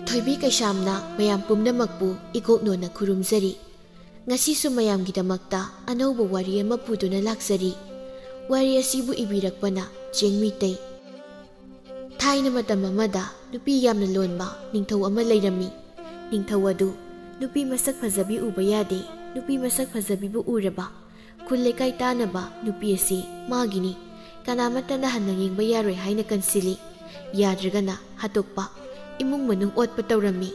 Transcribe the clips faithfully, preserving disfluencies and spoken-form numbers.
ꯊꯣꯏꯕꯤ ꯀꯩꯁꯥꯝꯅ ꯃꯌꯥꯝ ꯄꯨꯝꯅꯃꯛꯄꯨ ꯏꯀꯣꯛꯅꯣꯅ ꯈꯨꯔꯨꯝꯖꯔꯤ꯫ ꯉꯁꯤꯁꯨ ꯃꯌꯥꯝꯒꯤꯗꯃꯛꯇ ꯑꯅꯧꯕ ꯋꯥꯔꯤ ꯑꯃ ꯄꯨꯗꯨꯅ ꯂꯥꯛꯆꯔꯤ꯫ ꯋꯥꯔꯤ ꯑꯁꯤꯕꯨ ꯏꯕꯤꯔꯛꯄꯅ ꯆꯦꯡꯃꯤꯇꯩ꯫ ꯊꯥꯏꯅ ꯃꯇꯝ ꯑꯃꯗ ꯅꯨꯄꯤ ꯌꯥꯝꯅ ꯂꯣꯟꯕ ꯅꯤꯡꯊꯧ ꯑꯃ ꯂꯩꯔꯝꯃꯤ꯫ ꯅꯤꯡꯊꯧ ꯑꯗꯨ ꯅꯨꯄꯤ ꯃꯁꯛ ꯐꯖꯕꯤ ꯎꯕ ꯌꯥꯗꯦ, ꯅꯨꯄꯤ ꯃꯁꯛ ꯐꯖꯕꯤꯕꯨ ꯎꯔꯕ ꯈꯨꯜ ꯂꯩꯀꯥꯏ ꯇꯥꯅꯕ ꯅꯨꯄꯤ ꯑꯁꯤ ꯃꯥꯒꯤꯅꯤ, ꯀꯅꯥꯃꯠꯇꯅ ꯍꯟꯅ ꯌꯦꯡꯕ ꯌꯥꯔꯣꯏ ꯍꯥꯏꯅ ꯀꯟꯁꯤꯜꯂꯤ꯫ ꯌꯥꯗ꯭ꯔꯒꯅ ꯍꯥꯠꯇꯣꯛꯄ, ꯏꯃꯨꯡ ꯃꯅꯨꯡ ꯑꯣꯠꯄ ꯇꯧꯔꯝꯃꯤ꯫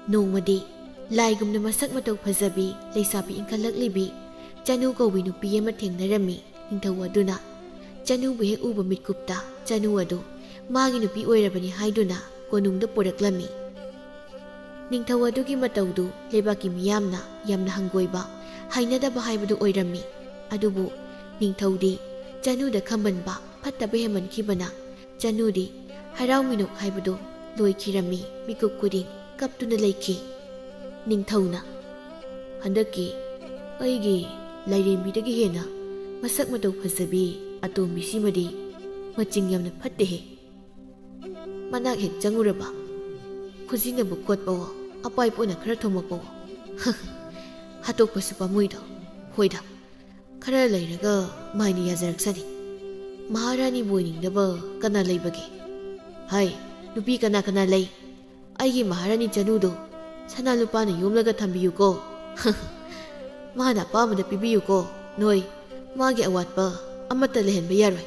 ꯅꯣꯡꯃꯗꯤ ꯂꯥꯏꯒꯨꯝꯅ ꯃꯁꯛ ꯃꯇꯧ ꯐꯖꯕꯤ ꯂꯩꯁꯥꯕꯤ ꯏꯟꯈꯠꯂꯛꯂꯤꯕꯤ ꯆꯅꯨ ꯀꯧꯕꯤ ꯅꯨꯄꯤ ꯑꯃ ꯊꯦꯡꯅꯔꯝꯃꯤ꯫ ꯅꯤꯡꯊꯧ ꯑꯗꯨꯅ ꯆꯅꯨꯕꯨ ꯍꯦꯛ ꯎꯕ ꯃꯤꯠꯀꯨꯞꯇ ꯆꯅꯨ ꯑꯗꯨ ꯃꯥꯒꯤ ꯅꯨꯄꯤ ꯑꯣꯏꯔꯕꯅꯤ ꯍꯥꯏꯗꯨꯅ ꯀꯣꯅꯨꯡꯗ ꯄꯨꯔꯛꯂꯝꯃꯤ꯫ ꯅꯤꯡꯊꯧ ꯑꯗꯨꯒꯤ ꯃꯇꯧꯗꯨ ꯂꯩꯕꯥꯛꯀꯤ ꯃꯤꯌꯥꯝꯅ ꯌꯥꯝꯅ ꯍꯪꯒꯣꯏꯕ, ꯍꯩꯅꯗꯕ ꯍꯥꯏꯕꯗꯨ ꯑꯣꯏꯔꯝꯃꯤ꯫ ꯑꯗꯨꯕꯨ ꯅꯤꯡꯊꯧꯗꯤ ꯆꯅꯨꯗ ꯈꯝꯕꯟꯕ ꯐꯠꯇꯕ ꯍꯦꯟꯃꯟꯈꯤꯕꯅ ꯆꯅꯨꯗꯤ ꯍꯔꯥꯎ ꯃꯤꯅꯣꯛ ꯍꯥꯏꯕꯗꯨ ꯂꯣꯏꯈꯤꯔꯝꯃꯤ꯫ ꯃꯤꯀꯨꯞ ꯈꯨꯗꯤꯡ ꯀꯞꯇꯨꯅ ꯂꯩꯈꯤ꯫ ꯅꯤꯡꯊꯧꯅ, "ꯍꯟꯗꯛꯀꯤ ꯑꯩꯒꯤ ꯂꯥꯏꯔꯦꯝꯕꯤꯗꯒꯤ ꯍꯦꯟꯅ ꯃꯁꯛ ꯃꯇꯧ ꯐꯖꯕꯤ ꯑꯇꯣꯝꯕꯤꯁꯤꯃꯗꯤ ꯃꯆꯤꯡ ꯌꯥꯝꯅ ꯐꯠꯇꯦꯍꯦ꯫ ꯃꯅꯥꯛ ꯍꯦꯛ ꯆꯪꯉꯨꯔꯕ ꯈꯨꯖꯤꯟꯅꯕ ꯈꯣꯠꯄꯋꯣ, ꯑꯄꯥꯏ ꯄꯣꯠꯅ ꯈꯔ ꯊꯣꯝꯃꯛꯄꯋꯣ, ꯍꯥꯠꯇꯣꯛꯄꯁꯨ ꯄꯥꯝꯃꯨꯏꯗꯣ꯫ ꯍꯣꯏꯗ, ꯈꯔ ꯂꯩꯔꯒ ꯃꯥꯏꯅ ꯌꯥꯖꯔꯛꯁꯅꯤ꯫ ꯃꯍꯥꯔꯥꯅꯤꯕꯨ ꯑꯣꯏꯅꯤꯡꯗꯕ ꯀꯅꯥ ꯂꯩꯕꯒꯦ? ꯍꯥꯏ, ꯅꯨꯄꯤ ꯀꯅꯥ ꯀꯅꯥ ꯂꯩ? ꯑꯩꯒꯤ ꯃꯍꯥꯔꯥꯅꯤ ꯆꯅꯨꯗꯣ ꯁꯅꯥ ꯂꯨꯄꯥꯅ ꯌꯣꯝꯂꯒ ꯊꯝꯕꯤꯌꯨꯀꯣ꯫ ꯃꯥꯅ ꯑꯄꯥꯝꯕꯗ ꯄꯤꯕꯤꯌꯨꯀꯣ꯫ ꯅꯣꯏ ꯃꯥꯒꯤ ꯑꯋꯥꯠꯄ ꯑꯃꯠꯇ ꯂꯩꯍꯟꯕ ꯌꯥꯔꯣꯏ꯫"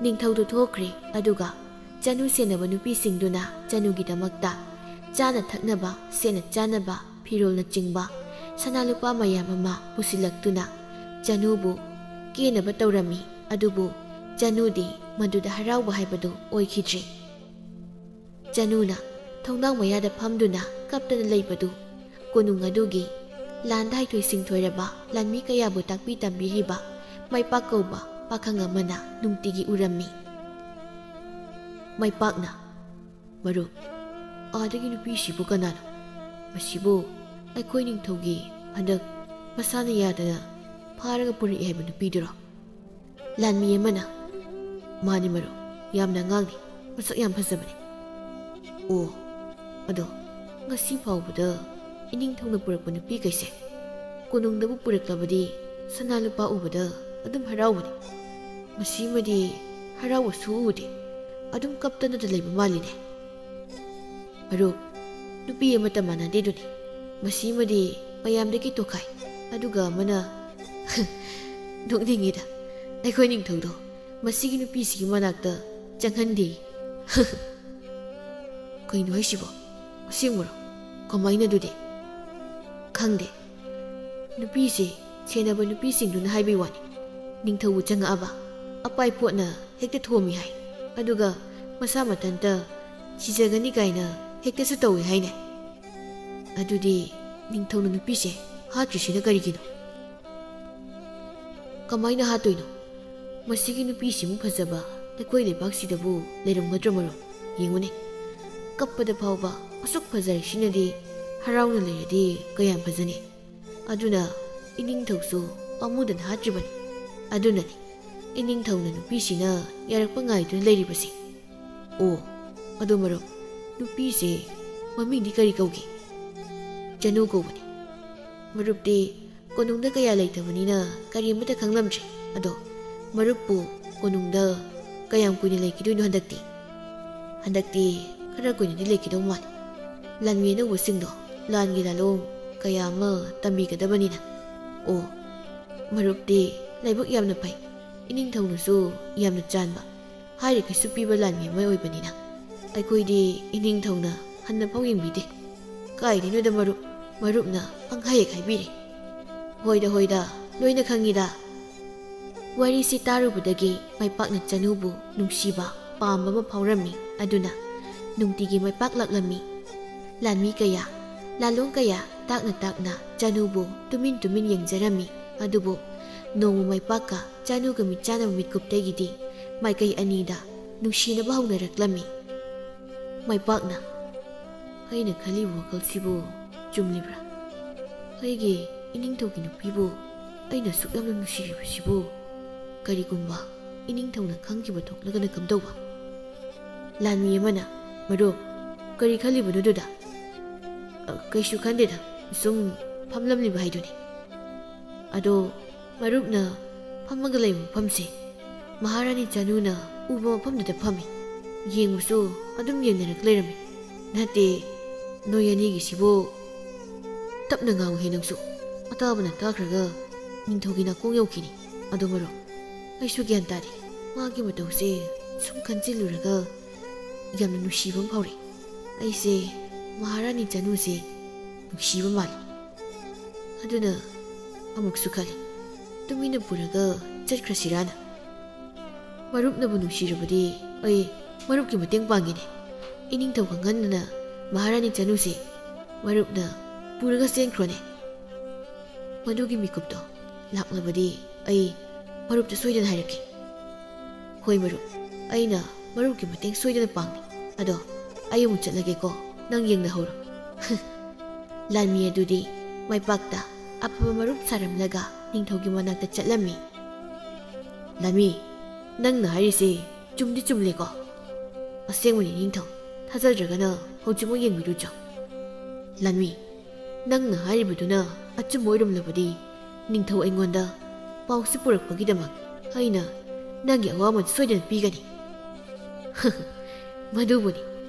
ꯅꯤꯡꯊꯧꯗꯨ ꯊꯣꯛꯈ꯭ꯔꯦ꯫ ꯑꯗꯨꯒ ꯆꯅꯨ ꯁꯦꯟꯅꯕ ꯅꯨꯄꯤꯁꯤꯡꯗꯨꯅ ꯆꯅꯨꯒꯤꯗꯃꯛꯇ ꯆꯥꯅ ꯊꯛꯅꯕ, ꯁꯦꯠꯅ ꯆꯥꯅꯕ, ꯐꯤꯔꯣꯜꯅꯆꯤꯡꯕ ꯁꯅꯥ ꯂꯨꯄꯥ ꯃꯌꯥꯝ ꯑꯃ ꯄꯨꯁꯤꯜꯂꯛꯇꯨꯅ ꯆꯅꯨꯕꯨ ꯀꯦꯅꯕ ꯇꯧꯔꯝꯃꯤ꯫ ꯑꯗꯨꯕꯨ ꯆꯅꯨꯗꯤ ꯃꯗꯨꯗ ꯍꯔꯥꯎꯕ ꯍꯥꯏꯕꯗꯨ ꯑꯣꯏꯈꯤꯗ꯭ꯔꯦ꯫ ꯆꯅꯨꯅ ꯊꯣꯡꯅꯥꯡ ꯃꯌꯥꯗ ꯐꯝꯗꯨꯅ ꯀꯞꯇꯅ ꯂꯩꯕꯗꯨ ꯀꯣꯅꯨꯡ ꯑꯗꯨꯒꯤ ꯂꯥꯟꯗ ꯍꯩꯊꯣꯏ ꯁꯤꯡꯊꯣꯏꯔꯕ ꯂꯥꯟꯃꯤ ꯀꯌꯥꯕꯨ ꯇꯥꯛꯄꯤ ꯇꯝꯕꯤꯔꯤꯕ ꯃꯥꯏꯄꯥꯛ ꯀꯧꯕ ꯄꯥꯈꯪ ꯑꯃꯅ ꯅꯨꯡꯇꯤꯒꯤ ꯎꯔꯝꯃꯤ꯫ ꯃꯥꯏꯄꯥꯛꯅ, "ꯃꯔꯨꯞ, ꯑꯥꯗꯒꯤ ꯅꯨꯄꯤꯁꯤꯕꯨ ꯀꯅꯥꯅꯣ? ꯃꯁꯤꯕꯨ ꯑꯩꯈꯣꯏ ꯅꯤꯡꯊꯧꯒꯤ ꯍꯟꯗꯛ ꯃꯁꯥꯅ ꯌꯥꯗꯅ ꯐꯥꯔꯒ ꯄꯨꯔꯛꯏ ꯍꯥꯏꯕ ꯅꯨꯄꯤꯗꯨꯔꯣ?" ꯂꯥꯟꯃꯤ ꯑꯃꯅ, "ꯃꯥꯅꯤ ꯃꯔꯨꯞ, ꯌꯥꯝꯅ ꯑꯉꯥꯡꯅꯤ, ꯃꯁꯛ ꯌꯥꯝ ꯐꯖꯕꯅꯤ꯫ ꯑꯣ, ꯑꯗꯣ ꯉꯁꯤ ꯐꯥꯎꯕꯗ ꯏꯅꯤꯡꯊꯧꯅ ꯄꯨꯔꯛꯄ ꯅꯨꯄꯤꯈꯩꯁꯦ ꯀꯣꯅꯨꯡꯗꯕꯨ ꯄꯨꯔꯛꯂꯕꯗꯤ ꯁꯅꯥ ꯂꯨꯄꯥ ꯎꯕꯗ ꯑꯗꯨꯝ ꯍꯔꯥꯎꯕꯅꯤ꯫ ꯃꯁꯤꯃꯗꯤ ꯍꯔꯥꯎꯕ ꯁꯨꯛꯎ ꯎꯗꯦ꯫ ꯑꯗꯨꯝ ꯀꯞꯇꯅꯗ ꯂꯩꯕ ꯃꯥꯜꯂꯤꯅꯦ꯫ ꯃꯔꯨꯞ, ꯅꯨꯄꯤ ꯑꯃꯠꯇ ꯃꯥꯟꯅꯗꯦꯗꯨꯅꯤ꯫ ꯃꯁꯤꯃꯗꯤ ꯃꯌꯥꯝꯗꯒꯤ ꯇꯣꯈꯥꯏ꯫ ꯑꯗꯨꯒ ꯑꯃꯅ ꯅꯣꯛꯅꯤꯡꯉꯤꯗ, ꯑꯩꯈꯣꯏ ꯅꯤꯡꯊꯧꯗꯣ ꯃꯁꯤꯒꯤ ꯅꯨꯄꯤꯁꯤꯒꯤ ꯃꯅꯥꯛꯇ ꯆꯪꯍꯟꯗꯦ꯫ ꯀꯩꯅꯣ ꯍꯥꯏꯁꯤꯕꯣ? ꯑꯁꯦꯡꯕꯔꯣ? ꯀꯃꯥꯏꯅ ꯑꯗꯨꯗꯤ? ꯈꯪꯗꯦ꯫ ꯅꯨꯄꯤꯁꯦ ꯁꯦꯟꯅꯕ ꯅꯨꯄꯤꯁꯤꯡꯗꯨꯅ ꯍꯥꯏꯕꯩ ꯋꯥꯅꯤ꯫ ꯅꯤꯡꯊꯧꯕꯨ ꯆꯪꯉꯛꯑꯕ ꯑꯄꯥꯏ ꯄꯣꯠꯅ ꯍꯦꯛꯇ ꯊꯣꯝꯃꯤ ꯍꯥꯏ꯫ ꯑꯗꯨꯒ ꯃꯁꯥ ꯃꯊꯟꯇ ꯁꯤꯖꯒꯅꯤ ꯀꯥꯏꯅ ꯍꯦꯛꯇꯁꯨ ꯇꯧꯏ ꯍꯥꯏꯅꯦ꯫ ꯑꯗꯨꯗꯤ ꯅꯤꯡꯊꯧꯅ ꯅꯨꯄꯤꯁꯦ ꯍꯥꯠꯇ꯭ꯔꯤꯁꯤꯅ ꯀꯔꯤꯒꯤꯅꯣ? ꯀꯃꯥꯏꯅ ꯍꯥꯠꯇꯣꯏꯅꯣ? ꯃꯁꯤꯒꯤ ꯅꯨꯄꯤꯁꯤꯃꯨꯛ ꯐꯖꯕ ꯑꯩꯈꯣꯏ ꯂꯩꯕꯥꯛꯁꯤꯗꯕꯨ ꯂꯩꯔꯝꯒꯗ꯭ꯔꯣ ꯃꯔꯨꯞ? ꯌꯦꯡꯉꯨꯅꯦ, ꯀꯞꯄꯗ ꯐꯥꯎꯕ ꯑꯁꯨꯛ ꯐꯖꯔꯤꯁꯤꯅꯗꯤ ꯍꯔꯥꯎꯅ ꯂꯩꯔꯗꯤ ꯀꯌꯥꯝ ꯐꯖꯅꯤ꯫ ꯑꯗꯨꯅ ꯏꯅꯤꯡꯊꯧꯁꯨ ꯄꯥꯝꯃꯨꯗꯅ ꯍꯥꯠꯇ꯭ꯔꯤꯕꯅꯤ꯫ ꯑꯗꯨꯅꯅꯤ ꯏꯅꯤꯡꯊꯧꯅ ꯅꯨꯄꯤꯁꯤꯅ ꯌꯥꯔꯛꯄ ꯉꯥꯏꯗꯨꯅ ꯂꯩꯔꯤꯕꯁꯦ꯫ ꯑꯣ, ꯑꯗꯣ ꯃꯔꯨꯞ, ꯅꯨꯄꯤꯁꯦ ꯃꯃꯤꯡꯗꯤ ꯀꯔꯤ ꯀꯧꯒꯦ? ꯆꯅꯨ ꯀꯧꯕꯅꯤ꯫ ꯃꯔꯨꯞꯇꯤ ꯀꯣꯅꯨꯡꯗ ꯀꯌꯥ ꯂꯩꯇꯕꯅꯤꯅ ꯀꯔꯤꯃꯠꯇ ꯈꯪꯂꯝꯗ꯭ꯔꯦ꯫ ꯑꯗꯣ ꯃꯔꯨꯞꯄꯨ ꯀꯣꯅꯨꯡꯗ ꯀꯌꯥꯝ ꯀꯨꯏꯅ ꯂꯩꯈꯤꯗꯣꯏꯅꯣ ꯍꯟꯗꯛꯇꯤ? ꯍꯟꯗꯛꯇꯤ ꯈꯔ ꯀꯨꯏꯅꯗꯤ ꯂꯩꯈꯤꯗꯧ ꯃꯥꯜꯂꯤ꯫ ꯂꯥꯟꯃꯤ ꯑꯅꯧꯕꯁꯤꯡꯗꯣ ꯂꯥꯟꯒꯤ ꯂꯥꯂꯣꯡ ꯀꯌꯥ ꯑꯃ ꯇꯝꯕꯤꯒꯗꯕꯅꯤꯅ꯫ ꯑꯣ, ꯃꯔꯨꯞꯇꯤ ꯂꯥꯏꯕꯛ ꯌꯥꯝꯅ ꯐꯩ꯫ ꯏꯅꯤꯡꯊꯧꯅꯁꯨ ꯌꯥꯝꯅ ꯆꯥꯟꯕ, ꯍꯥꯏꯔꯤꯈꯩꯁꯨ ꯄꯤꯕ ꯂꯥꯟꯃꯤ ꯑꯃ ꯑꯣꯏꯕꯅꯤꯅ꯫ ꯑꯩꯈꯣꯏꯗꯤ ꯏꯅꯤꯡꯊꯧꯅ ꯍꯟꯅ ꯐꯥꯎ ꯌꯦꯡꯕꯤꯗꯦ꯫ ꯀꯥꯏꯗꯩꯅꯣꯗ ꯃꯔꯨꯞ, ꯃꯔꯨꯞꯅ ꯄꯪꯍꯥꯏ ꯍꯦꯛ ꯍꯥꯏꯕꯤꯔꯦ꯫ ꯍꯣꯏꯗ, ꯍꯣꯏꯗ, ꯂꯣꯏꯅ ꯈꯪꯉꯤꯗ꯫ ꯋꯥꯔꯤꯁꯤ ꯇꯥꯔꯨꯕꯗꯒꯤ ꯃꯥꯏꯄꯥꯛꯅ ꯆꯅꯨꯕꯨ ꯅꯨꯡꯁꯤꯕ, ꯄꯥꯝꯕ ꯑꯃ ꯐꯥꯎꯔꯝꯃꯤ꯫ ꯑꯗꯨꯅ ꯅꯨꯡꯇꯤꯒꯤ ꯃꯥꯏꯄꯥꯛ ꯂꯥꯛꯂꯝꯃꯤ꯫ ꯂꯥꯟꯃꯤ ꯀꯌꯥ, ꯂꯥꯂꯣꯡ ꯀꯌꯥ ꯇꯥꯛꯅ ꯇꯥꯛꯅ ꯆꯅꯨꯕꯨ ꯇꯨꯃꯤꯟ ꯇꯨꯃꯤꯟ ꯌꯦꯡꯖꯔꯝꯃꯤ꯫ ꯑꯗꯨꯕꯨ ꯅꯣꯡꯃ ꯃꯥꯏꯄꯥꯛꯀ ꯆꯅꯨꯒ ꯃꯤꯠꯆꯥꯟꯅꯕ ꯃꯤꯠꯀꯨꯞꯇꯒꯤꯗꯤ ꯃꯥꯏꯀꯩ ꯑꯅꯤꯗ ꯅꯨꯡꯁꯤꯅꯕ ꯍꯧꯅꯔꯛꯂꯝꯃꯤ꯫ ꯃꯥꯏꯄꯥꯛꯅ, "ꯑꯩꯅ ꯈꯜꯂꯤꯕ ꯋꯥꯈꯜꯁꯤꯕꯨ ꯆꯨꯝꯂꯤꯕ꯭ꯔꯥ? ꯑꯩꯒꯤ ꯏꯅꯤꯡꯊꯧꯒꯤ ꯅꯨꯄꯤꯕꯨ ꯑꯩꯅ ꯑꯁꯨꯛ ꯌꯥꯝꯅ ꯅꯨꯡꯁꯤꯔꯤꯕꯁꯤꯕꯨ ꯀꯔꯤꯒꯨꯝꯕ ꯏꯅꯤꯡꯊꯧꯅ ꯈꯪꯈꯤꯕ ꯊꯣꯛꯂꯒꯅ ꯀꯝꯗꯧꯕ?" ꯂꯥꯟꯃꯤ ꯑꯃꯅ, "ꯃꯔꯨꯞ, "ꯀꯔꯤ ꯈꯜꯂꯤꯕꯅꯣꯗꯨꯗ?" "ꯑ, ꯀꯩꯁꯨ ꯈꯟꯗꯦꯗ, ꯁꯨꯝ ꯐꯝꯂꯝꯂꯤꯕ ꯍꯥꯏꯗꯨꯅꯤ꯫ ꯑꯗꯣ ꯃꯔꯨꯞꯅ ꯐꯝꯃꯒ ꯂꯩꯕ ꯃꯐꯝꯁꯦ ꯃꯍꯥꯔꯥꯅꯤ ꯆꯅꯨꯅ ꯎꯕ ꯃꯐꯝꯗꯨꯗ ꯐꯝꯃꯤ꯫ ꯌꯦꯡꯕꯁꯨ ꯑꯗꯨꯝ ꯌꯦꯡꯅꯔꯛ ꯂꯩꯔꯝꯃꯤ꯫ ꯅꯠꯇꯦ, ꯅꯣꯏ ꯑꯅꯤꯒꯤꯁꯤꯕꯨ ꯇꯞꯅ ꯉꯥꯡꯉꯨꯍꯦ ꯅꯪꯁꯨ꯫ ꯑꯇꯥꯕꯅ ꯇꯥꯈ꯭ꯔꯒ ꯅꯤꯡꯊꯧꯒꯤ ꯅꯥꯀꯣꯡ ꯌꯧꯈꯤꯅꯤ꯫ ꯑꯗꯣ ꯃꯔꯨꯞ, ꯑꯩꯁꯨ ꯒ꯭ꯌꯥꯟ ꯇꯥꯗꯦ꯫ ꯃꯥꯒꯤ ꯃꯇꯧꯁꯦ ꯁꯨꯝ ꯈꯟꯖꯤꯜꯂꯨꯔꯒ ꯌꯥꯝꯅ ꯅꯨꯡꯁꯤꯕ ꯑꯃ ꯐꯥꯎꯔꯛꯏ꯫ ꯑꯩꯁꯦ ꯃꯍꯥꯔꯥꯅꯤ ꯆꯅꯨꯁꯦ ꯅꯨꯡꯁꯤꯕ ꯃꯥꯜꯂꯤ꯫ ꯑꯗꯨꯅ ꯑꯃꯨꯛꯁꯨ ꯈꯜꯂꯤ, ꯇꯨꯃꯤꯟꯅ ꯄꯨꯔꯒ ꯆꯠꯈ꯭ꯔꯁꯤꯔꯥꯅ꯫ ꯃꯔꯨꯞꯅꯕꯨ ꯅꯨꯡꯁꯤꯔꯕꯗꯤ ꯑꯩ ꯃꯔꯨꯞꯀꯤ ꯃꯇꯦꯡ ꯄꯥꯡꯒꯦꯅꯦ꯫ ꯏꯅꯤꯡꯊꯧ ꯈꯪꯍꯟꯗꯅ ꯃꯍꯥꯔꯥꯅꯤ ꯆꯅꯨꯁꯦ ꯃꯔꯨꯞꯅ ꯄꯨꯔꯒ ꯆꯦꯟꯈ꯭ꯔꯣꯅꯦ꯫ ꯃꯗꯨꯒꯤ ꯃꯤꯀꯨꯞꯇꯣ ꯂꯥꯛꯂꯕꯗꯤ ꯑꯩ ꯃꯔꯨꯞꯇ ꯁꯣꯏꯗꯅ ꯍꯥꯏꯔꯛꯀꯦ꯫ ꯍꯣꯏ ꯃꯔꯨꯞ, ꯑꯩꯅ ꯃꯔꯨꯞꯀꯤ ꯃꯇꯦꯡ ꯁꯣꯏꯗꯅ ꯄꯥꯡꯅꯤ꯫ ꯑꯗꯣ ꯑꯩ ꯑꯃꯨꯛ ꯆꯠꯂꯒꯦꯀꯣ, ꯅꯪ ꯌꯦꯡꯅꯍꯧꯔꯣ꯫ ꯂꯥꯟꯃꯤ ꯑꯗꯨꯗꯤ ꯃꯥꯏꯄꯥꯛꯇ ꯑꯐꯕ ꯃꯔꯨꯞ ꯁꯥꯔꯝꯂꯒ ꯅꯤꯡꯊꯧꯒꯤ ꯃꯅꯥꯛꯇ ꯆꯠꯂꯝꯃꯤ꯫ "ꯂꯥꯟꯃꯤ, ꯅꯪꯅ ꯍꯥꯏꯔꯤꯁꯦ ꯆꯨꯝꯗꯤ ꯆꯨꯝꯂꯦꯀꯣ?" "ꯑꯁꯦꯡꯕꯅꯤ ꯅꯤꯡꯊꯧ, ꯊꯥꯖꯗ꯭ꯔꯒꯅ ꯍꯧꯖꯤꯛꯃꯛ ꯌꯦꯡꯕꯤꯔꯨꯆꯣ꯫" "ꯂꯥꯟꯃꯤ, ꯅꯪꯅ ꯍꯥꯏꯔꯤꯕꯗꯨꯅ ꯑꯆꯨꯝꯕ ꯑꯣꯏꯔꯝꯂꯕꯗꯤ ꯅꯤꯡꯊꯧ ꯑꯩꯉꯣꯟꯗ ꯄꯥꯎꯁꯤ ꯄꯨꯔꯛꯄꯒꯤꯗꯃꯛ ꯑꯩꯅ ꯅꯪꯒꯤ ꯑꯋꯥꯃꯟ ꯁꯣꯏꯗꯅ ꯄꯤꯒꯅꯤ꯫" "ꯃꯗꯨꯕꯨꯅꯤ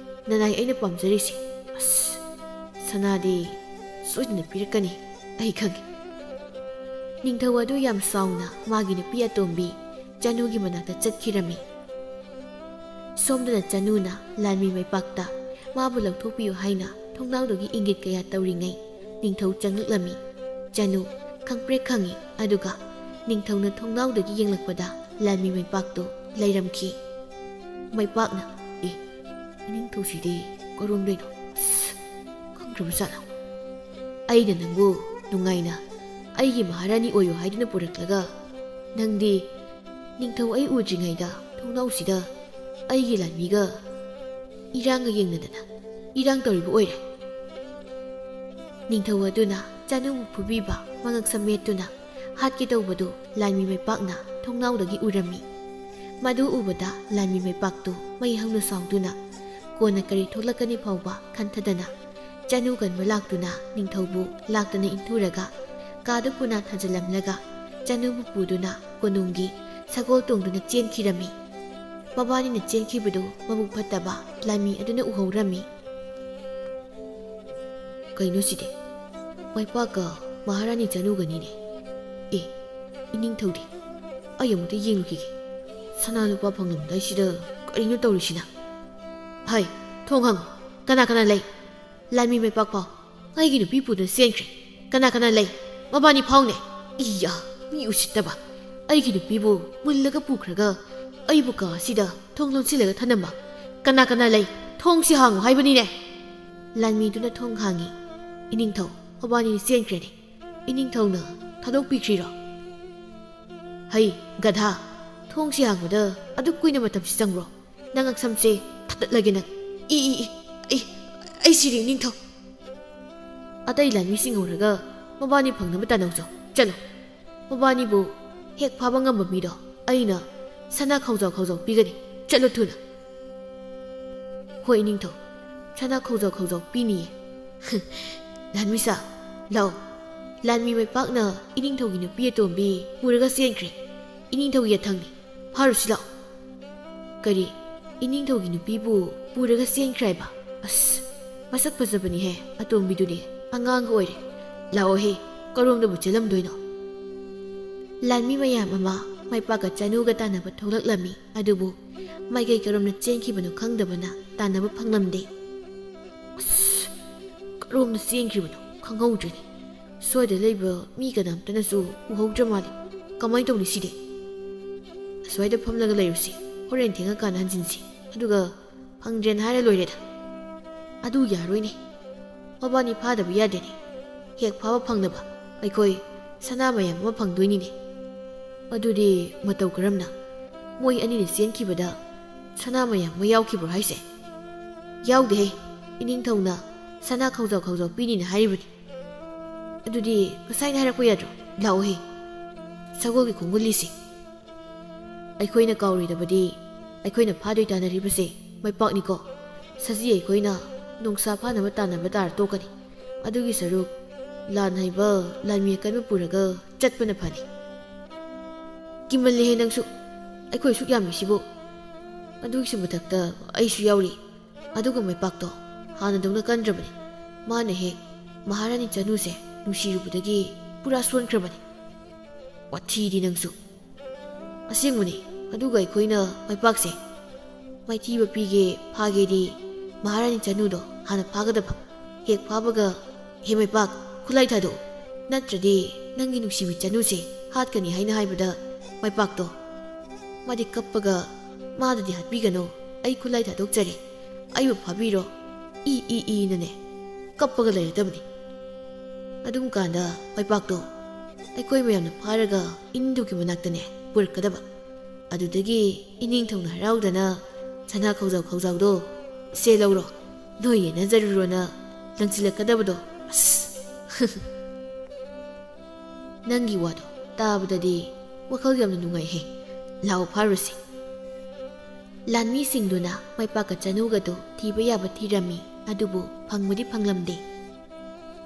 ꯅꯅꯥꯏ ꯑꯩꯅ ꯄꯥꯝꯖꯔꯤꯁꯦ꯫ ꯑꯁ, ꯁꯅꯥꯗꯤ ꯁꯣꯏꯗꯅ ꯄꯤꯔꯛꯀꯅꯤ, ꯑꯩ ꯈꯪꯏ꯫" ꯅꯤꯡꯊꯧ ꯑꯗꯨ ꯌꯥꯝ ꯁꯥꯎꯅ ꯃꯥꯒꯤ ꯅꯨꯄꯤ ꯑꯇꯣꯝꯕꯤ ꯆꯅꯨꯒꯤ ꯃꯅꯥꯛꯇ ꯆꯠꯈꯤꯔꯝꯃꯤ꯫ ꯁꯣꯝꯗꯅ ꯆꯅꯨꯅ ꯂꯥꯟꯃꯤ ꯃꯥꯏꯄꯥꯛꯇ ꯃꯥꯕꯨ ꯂꯧꯊꯣꯛꯄꯤꯌꯨ ꯍꯥꯏꯅ ꯊꯣꯡꯅꯥꯎꯗꯒꯤ ꯏꯪꯒꯤꯠ ꯀꯌꯥ ꯇꯧꯔꯤꯉꯩ ꯅꯤꯡꯊꯧ ꯆꯪꯂꯛꯂꯝꯃꯤ꯫ ꯆꯅꯨ ꯈꯪꯄ꯭ꯔꯦꯛ ꯈꯪꯏ, ꯑꯗꯨꯒ ꯅꯤꯡꯊꯧꯅ ꯊꯣꯡꯅꯥꯎꯗꯒꯤ ꯌꯦꯡꯂꯛꯄꯗ ꯂꯥꯟꯃꯤ ꯃꯥꯏꯄꯥꯛꯇꯨ ꯂꯩꯔꯝꯈꯤ꯫ ꯃꯥꯏꯄꯥꯛꯅ, "ꯑꯦ, ꯏꯅꯤꯡꯊꯧꯁꯤꯗꯤ ꯀꯔꯣꯝꯗꯩꯅꯣ? ꯑꯁ, ꯈꯪꯗ꯭ꯔꯕ ꯖꯥꯠꯂꯣ? ꯑꯩꯅ ꯅꯪꯕꯨ ꯅꯨꯡꯉꯥꯏꯅ ꯑꯩꯒꯤ ꯃꯍꯥꯔꯥꯅꯤ ꯑꯣꯏꯌꯨ ꯍꯥꯏꯗꯨꯅ ꯄꯨꯔꯛꯂꯒ ꯅꯪꯗꯤ ꯅꯤꯡꯊꯧ ꯑꯩ ꯎꯗ꯭ꯔꯤꯉꯩꯗ ꯊꯣꯡꯅꯥꯎꯁꯤꯗ ꯑꯩꯒꯤ ꯂꯥꯟꯃꯤꯒ ꯏꯔꯥꯡꯒ ꯌꯦꯡꯅꯗꯅ ꯏꯔꯥꯡ ꯇꯧꯔꯤꯕ ꯑꯣꯏꯔꯦ꯫" ꯅꯤꯡꯊꯧ ꯑꯗꯨꯅ ꯆꯅꯨꯕꯨ ꯐꯨꯕꯤꯕ ꯃꯉꯛ ꯁꯝ ꯃꯦꯠꯇꯨꯅ ꯍꯥꯠꯀꯦ ꯇꯧꯕꯗꯨ ꯂꯥꯟꯃꯤ ꯃꯥꯏꯄꯥꯛꯅ ꯊꯣꯡꯅꯥꯎꯗꯒꯤ ꯎꯔꯝꯃꯤ꯫ ꯃꯗꯨ ꯎꯕꯗ ꯂꯥꯟꯃꯤ ꯃꯥꯏꯄꯥꯛꯇꯨ ꯃꯩ ꯍꯧꯅ ꯁꯥꯎꯗꯨꯅ ꯀꯣꯟꯅ ꯀꯔꯤ ꯊꯣꯛꯂꯛꯀꯅꯤ ꯐꯥꯎꯕ ꯈꯟꯊꯗꯅ ꯆꯅꯨ ꯀꯟꯕ ꯂꯥꯛꯇꯨꯅ ꯅꯤꯡꯊꯧꯕꯨ ꯂꯥꯛꯇꯅ ꯏꯟꯊꯨꯔꯒ ꯀꯥꯗ ꯄꯨꯅꯥ ꯊꯥꯖꯤꯜꯂꯝꯂꯒ ꯆꯅꯨꯕꯨ ꯄꯨꯗꯨꯅ ꯀꯣꯅꯨꯡꯒꯤ ꯁꯒꯣꯜ ꯇꯣꯡꯗꯨꯅ ꯆꯦꯟꯈꯤꯔꯝꯃꯤ꯫ ꯃꯕꯥꯅꯤꯅ ꯆꯦꯟꯈꯤꯕꯗꯨ ꯃꯕꯨꯛ ꯐꯠꯇꯕ ꯂꯥꯟꯃꯤ ꯑꯗꯨꯅ ꯎꯍꯧꯔꯝꯃꯤ꯫ "ꯀꯩꯅꯣ ꯁꯤꯗꯤ? ꯃꯥꯏꯄꯥꯛꯀ ꯃꯍꯥꯔꯥꯅꯤ ꯆꯅꯨꯒꯅꯤꯅꯦ꯫ ꯑꯦ, ꯏꯅꯤꯡꯊꯧꯗꯤ? ꯑꯩ ꯑꯃꯨꯛꯇ ꯌꯦꯡꯂꯨꯈꯤꯒꯦ꯫ ꯁꯅꯥ ꯂꯨꯄꯥ ꯐꯪꯂꯝꯗꯥꯏꯁꯤꯗ ꯀꯔꯤꯅꯣ ꯇꯧꯔꯤꯁꯤꯅ? ꯍꯥꯏ, ꯊꯣꯡ ꯍꯥꯡꯉꯨ꯫ ꯀꯅꯥ ꯀꯅꯥ ꯂꯩ? ꯂꯥꯟꯃꯤ ꯃꯥꯏꯄꯥꯛ ꯐꯥꯎ꯫ ꯑꯩꯒꯤ ꯅꯨꯄꯤ ꯄꯨꯗꯨꯅ ꯆꯦꯟꯈ꯭ꯔꯦ꯫ ꯀꯅꯥ ꯀꯅꯥ ꯂꯩ? ꯃꯕꯥꯅꯤ ꯐꯥꯎꯅꯦ꯫ ꯏꯌꯥ, ꯃꯤ ꯎꯁꯤꯠꯇꯕ! ꯑꯩꯒꯤ ꯅꯨꯄꯤꯕꯨ ꯃꯨꯜꯂꯒ ꯄꯨꯈ꯭ꯔꯒ ꯑꯩꯕꯨ ꯀꯥ ꯑꯁꯤꯗ ꯊꯣꯡ ꯂꯣꯟꯁꯤꯜꯂꯒ ꯊꯅꯝꯕ꯫ ꯀꯅꯥ ꯀꯅꯥ ꯂꯩ? ꯊꯣꯡꯁꯤ ꯍꯥꯡꯉꯨ ꯍꯥꯏꯕꯅꯤꯅꯦ!" ꯂꯥꯟꯃꯤꯗꯨꯅ ꯊꯣꯡ ꯍꯥꯡꯉꯤ꯫ "ꯏꯅꯤꯡꯊꯧ, ꯃꯕꯥꯅꯤ ꯆꯦꯟꯈ꯭ꯔꯦꯅꯦ꯫ ꯏꯅꯤꯡꯊꯧꯅ ꯊꯥꯗꯣꯛꯄꯤꯈ꯭ꯔꯤꯔꯣ?" "ꯍꯩ, ꯒꯙꯥ! ꯊꯣꯡꯁꯤ ꯍꯥꯡꯕꯗ ꯑꯗꯨꯛ ꯀꯨꯏꯅ ꯃꯇꯝꯁꯤ ꯆꯪꯕ꯭ꯔꯣ? ꯅꯪ ꯑꯛꯁꯝꯁꯦ ꯊꯥꯗꯠꯂꯒꯦ ꯅꯪ꯫ ꯏ, ꯏ, ꯏ, ꯑꯩ, ꯑꯩ ꯁꯤꯔꯦ, ꯏꯅꯤꯡꯊꯧ!" "ꯑꯇꯩ ꯂꯥꯟꯃꯤꯁꯤꯡ ꯍꯧꯔꯒ ꯃꯕꯥꯅꯤ ꯐꯪꯅꯕ ꯇꯥꯟꯅꯧꯆꯣ꯫ ꯆꯠꯂꯣ꯫ ꯃꯕꯥꯅꯤꯕꯨ ꯍꯦꯛ ꯐꯥꯕ ꯉꯝꯕ ꯃꯤꯗꯣ ꯑꯩꯅ ꯁꯅꯥ ꯈꯧꯖꯥꯎ ꯈꯧꯖꯥꯎ ꯄꯤꯒꯅꯤ꯫ ꯆꯠꯂꯣ ꯊꯨꯅ!" "ꯍꯣꯏ, ꯏꯅꯤꯡꯊꯧ, ꯁꯅꯥ ꯈꯧꯖꯥꯎ ꯈꯧꯖꯥꯎ ꯄꯤꯅꯤꯌꯦ꯫" "ꯂꯥꯟꯃꯤꯁꯥ, ꯂꯥꯛꯑꯣ꯫ ꯂꯥꯟꯃꯤ ꯃꯥꯏꯄꯥꯛꯅ ꯏꯅꯤꯡꯊꯧꯒꯤ ꯅꯨꯄꯤ ꯑꯇꯣꯝꯕꯤ ꯄꯨꯔꯒ ꯆꯦꯟꯈ꯭ꯔꯦ꯫ ꯏꯅꯤꯡꯊꯧꯒꯤ ꯌꯥꯊꯪꯅꯤ꯫ ꯐꯥꯔꯨꯁꯤ ꯂꯥꯛꯑꯣ꯫" "ꯀꯔꯤ? ꯏꯅꯤꯡꯊꯧꯒꯤ ꯅꯨꯄꯤꯕꯨ ꯄꯨꯔꯒ ꯆꯦꯟꯈ꯭ꯔꯦ ꯍꯥꯏꯕ? ꯑꯁ, ꯃꯁꯛ ꯐꯖꯕꯅꯤꯍꯦ ꯑꯇꯣꯝꯕꯤꯗꯨꯗꯤ꯫ ꯑꯉꯥꯡꯒ ꯑꯣꯏꯔꯦ꯫ ꯂꯥꯛꯑꯣꯍꯦ, ꯀꯔꯣꯝꯗꯕꯨ ꯆꯦꯜꯂꯝꯗꯣꯏꯅꯣ?" ꯂꯥꯟꯃꯤ ꯃꯌꯥꯝ ꯑꯃ ꯃꯥꯏꯄꯥꯛꯀ ꯆꯅꯨꯒ ꯇꯥꯟꯅꯕ ꯊꯣꯛꯂꯛꯂꯝꯃꯤ꯫ ꯑꯗꯨꯕꯨ ꯃꯥꯏꯀꯩ ꯀꯔꯣꯝꯅ ꯆꯦꯟꯈꯤꯕꯅꯣ ꯈꯪꯗꯕꯅ ꯇꯥꯟꯅꯕ ꯐꯪꯂꯝꯗꯦ꯫ ꯑꯁ! ꯀꯔꯣꯝꯗ ꯆꯦꯟꯈ꯭ꯔꯤꯕꯅꯣ ꯈꯪꯍꯧꯗ꯭ꯔꯦꯅꯦ꯫ ꯁ꯭ꯋꯥꯏꯗ ꯂꯩꯕ ꯃꯤ ꯀꯅꯥꯝꯇꯅꯁꯨ ꯎꯍꯧꯗ꯭ꯔ ꯃꯥꯜꯂꯦ꯫ ꯀꯃꯥꯏꯅ ꯇꯧꯅꯤ ꯁꯤꯗꯤ? ꯑꯁ꯭ꯋꯥꯏꯗ ꯐꯝꯂꯒ ꯂꯩꯔꯨꯁꯤ꯫ ꯍꯣꯔꯦꯟ ꯊꯦꯡꯉꯀꯥꯟꯗ ꯍꯟꯖꯤꯟꯁꯤ꯫ ꯑꯗꯨꯒ ꯐꯪꯗ꯭ꯔꯦꯅ ꯍꯥꯏꯔ ꯂꯣꯏꯔꯦꯗ꯫ ꯑꯗꯨ ꯌꯥꯔꯣꯏꯅꯦ꯫ ꯃꯕꯥꯅꯤ ꯐꯥꯗꯕ ꯌꯥꯗꯦꯅꯦ꯫ ꯍꯦꯛ ꯐꯥꯕ ꯐꯪꯂꯕ ꯑꯩꯈꯣꯏ ꯁꯅꯥ ꯃꯌꯥꯝ ꯑꯃ ꯐꯪꯗꯣꯏꯅꯤꯅꯦ꯫ ꯑꯗꯨꯗꯤ ꯃꯇꯧ ꯀꯔꯝꯅ? ꯃꯣꯏ ꯑꯅꯤꯅ ꯆꯦꯟꯈꯤꯕꯗ ꯁꯅꯥ ꯃꯌꯥꯝ ꯑꯃ ꯌꯥꯎꯈꯤꯕ꯭ꯔꯣ ꯍꯥꯏꯁꯦ? ꯌꯥꯎꯗꯦꯍꯦ꯫ ꯏꯅꯤꯡꯊꯧꯅ ꯁꯅꯥ ꯈꯧꯖꯥꯎ ꯈꯧꯖꯥꯎ ꯄꯤꯅꯤꯅ ꯍꯥꯏꯔꯤꯕꯅꯤ꯫ ꯑꯗꯨꯗꯤ ꯉꯁꯥꯏꯅ ꯍꯥꯏꯔꯛꯄ ꯌꯥꯗ꯭ꯔꯣ? ꯂꯥꯛꯑꯣꯍꯦ꯫ ꯁꯒꯣꯜꯒꯤ ꯈꯣꯡꯒꯨꯜ ꯂꯤꯁꯤ꯫ ꯑꯩꯈꯣꯏꯅ ꯀꯥꯎꯔꯣꯏꯗꯕꯗꯤ ꯑꯩꯈꯣꯏꯅ ꯐꯥꯗꯣꯏ ꯇꯥꯟꯅꯔꯤꯕꯁꯦ ꯃꯥꯏꯄꯥꯛꯅꯤꯀꯣ꯫ ꯁꯖꯤ ꯑꯩꯈꯣꯏꯅ ꯅꯣꯡꯁꯥ ꯐꯥꯅꯕ ꯇꯥꯟꯅꯕ ꯇꯥꯔ ꯇꯣꯛꯀꯅꯤ꯫ ꯑꯗꯨꯒꯤ ꯁꯔꯨꯛ ꯂꯥꯟ ꯍꯩꯕ ꯂꯥꯟꯃꯤ ꯑꯀꯟꯕ ꯄꯨꯔꯒ ꯆꯠꯄꯅ ꯐꯅꯤ꯫ ꯀꯤꯃꯜꯂꯦꯍꯦ ꯅꯪꯁꯨ, ꯑꯩꯈꯣꯏ ꯁꯨꯛ ꯌꯥꯝꯃꯤꯁꯤꯕꯨ꯫ ꯑꯗꯨꯒꯤꯁꯨ ꯃꯊꯛꯇ ꯑꯩꯁꯨ ꯌꯥꯎꯔꯤ꯫ ꯑꯗꯨꯒ ꯃꯩꯄꯥꯛꯇꯣ ꯍꯥꯟꯅꯗꯧꯅ ꯀꯟꯗ꯭ꯔꯕꯅꯤ꯫ ꯃꯥꯅ ꯍꯦꯛ ꯃꯍꯥꯔꯥꯅꯤ ꯆꯅꯨꯁꯦ ꯅꯨꯡꯁꯤꯔꯨꯕꯗꯒꯤ ꯄꯨꯔꯥ ꯁꯣꯟꯈ꯭ꯔꯕꯅꯤ꯫ ꯋꯥꯊꯤꯗꯤ ꯅꯪꯁꯨ꯫ ꯑꯁꯦꯡꯕꯅꯤ꯫ ꯑꯗꯨꯒ ꯑꯩꯈꯣꯏꯅ ꯃꯩꯄꯥꯛꯁꯦ ꯃꯥꯏꯊꯤꯕ ꯄꯤꯒꯦ ꯐꯥꯒꯦꯗꯤ ꯃꯍꯥꯔꯥꯅꯤ ꯆꯅꯨꯗꯣ ꯍꯥꯟꯅ ꯐꯥꯒꯗꯕ꯫ ꯍꯦꯛ ꯐꯥꯕꯒ, "ꯍꯦ ꯃꯩꯄꯥꯛ, ꯈꯨꯠꯂꯥꯏ ꯊꯥꯗꯣꯛꯎ, ꯅꯠꯇ꯭ꯔꯗꯤ ꯅꯪꯒꯤ ꯅꯨꯡꯁꯤꯕꯤ ꯆꯅꯨꯁꯦ ꯍꯥꯠꯀꯅꯤ" ꯍꯥꯏꯅ ꯍꯥꯏꯕꯗ ꯃꯩꯄꯥꯛꯇꯣ, ꯃꯥꯗꯤ ꯀꯞꯄꯒ, "ꯃꯥꯗꯗꯤ ꯍꯥꯠꯄꯤꯒꯅꯨ, ꯑꯩ ꯈꯨꯠꯂꯥꯏ ꯊꯥꯗꯣꯛꯆꯔꯦ, ꯑꯩꯕꯨ ꯐꯥꯕꯤꯔꯣ" ꯏ ꯏ ꯏꯅꯅꯦ ꯀꯞꯄꯒ ꯂꯩꯔꯗꯕꯅꯤ꯫ ꯑꯗꯨꯝ ꯀꯥꯟꯗ ꯃꯩꯄꯥꯛꯇꯣ ꯑꯩꯈꯣꯏ ꯃꯌꯥꯝꯅ ꯐꯥꯔꯒ ꯏꯅꯤꯡꯊꯧꯒꯤ ꯃꯅꯥꯛꯇꯅꯦ ꯄꯨꯔꯛꯀꯗꯕ꯫ ꯑꯗꯨꯗꯒꯤ ꯏꯅꯤꯡꯊꯧꯅ ꯍꯔꯥꯎꯗꯅ ꯁꯅꯥ ꯈꯧꯖꯥꯎ ꯈꯧꯖꯥꯎꯗꯣ, "ꯁꯦ ꯂꯧꯔꯣ, ꯅꯣꯏ ꯌꯦꯟꯅꯖꯔꯨꯔꯣꯅ" ꯂꯪꯁꯤꯜꯂꯛꯀꯗꯕꯗꯣ꯫ ꯑꯁ! ꯅꯪꯒꯤ ꯋꯥꯗꯣ ꯇꯥꯕꯗꯗꯤ ꯋꯥꯈꯜ ꯌꯥꯝꯅ ꯅꯨꯡꯉꯥꯏꯍꯦ꯫ ꯂꯥꯎ ꯐꯥꯔꯨꯁꯤ꯫ ꯂꯥꯟꯃꯤꯁꯤꯡꯗꯨꯅ ꯃꯩꯄꯥꯛꯀ ꯆꯅꯨꯒꯗꯨ ꯊꯤꯕ ꯌꯥꯕ ꯊꯤꯔꯝꯃꯤ, ꯑꯗꯨꯕꯨ ꯐꯪꯕꯗꯤ ꯐꯪꯂꯝꯗꯦ꯫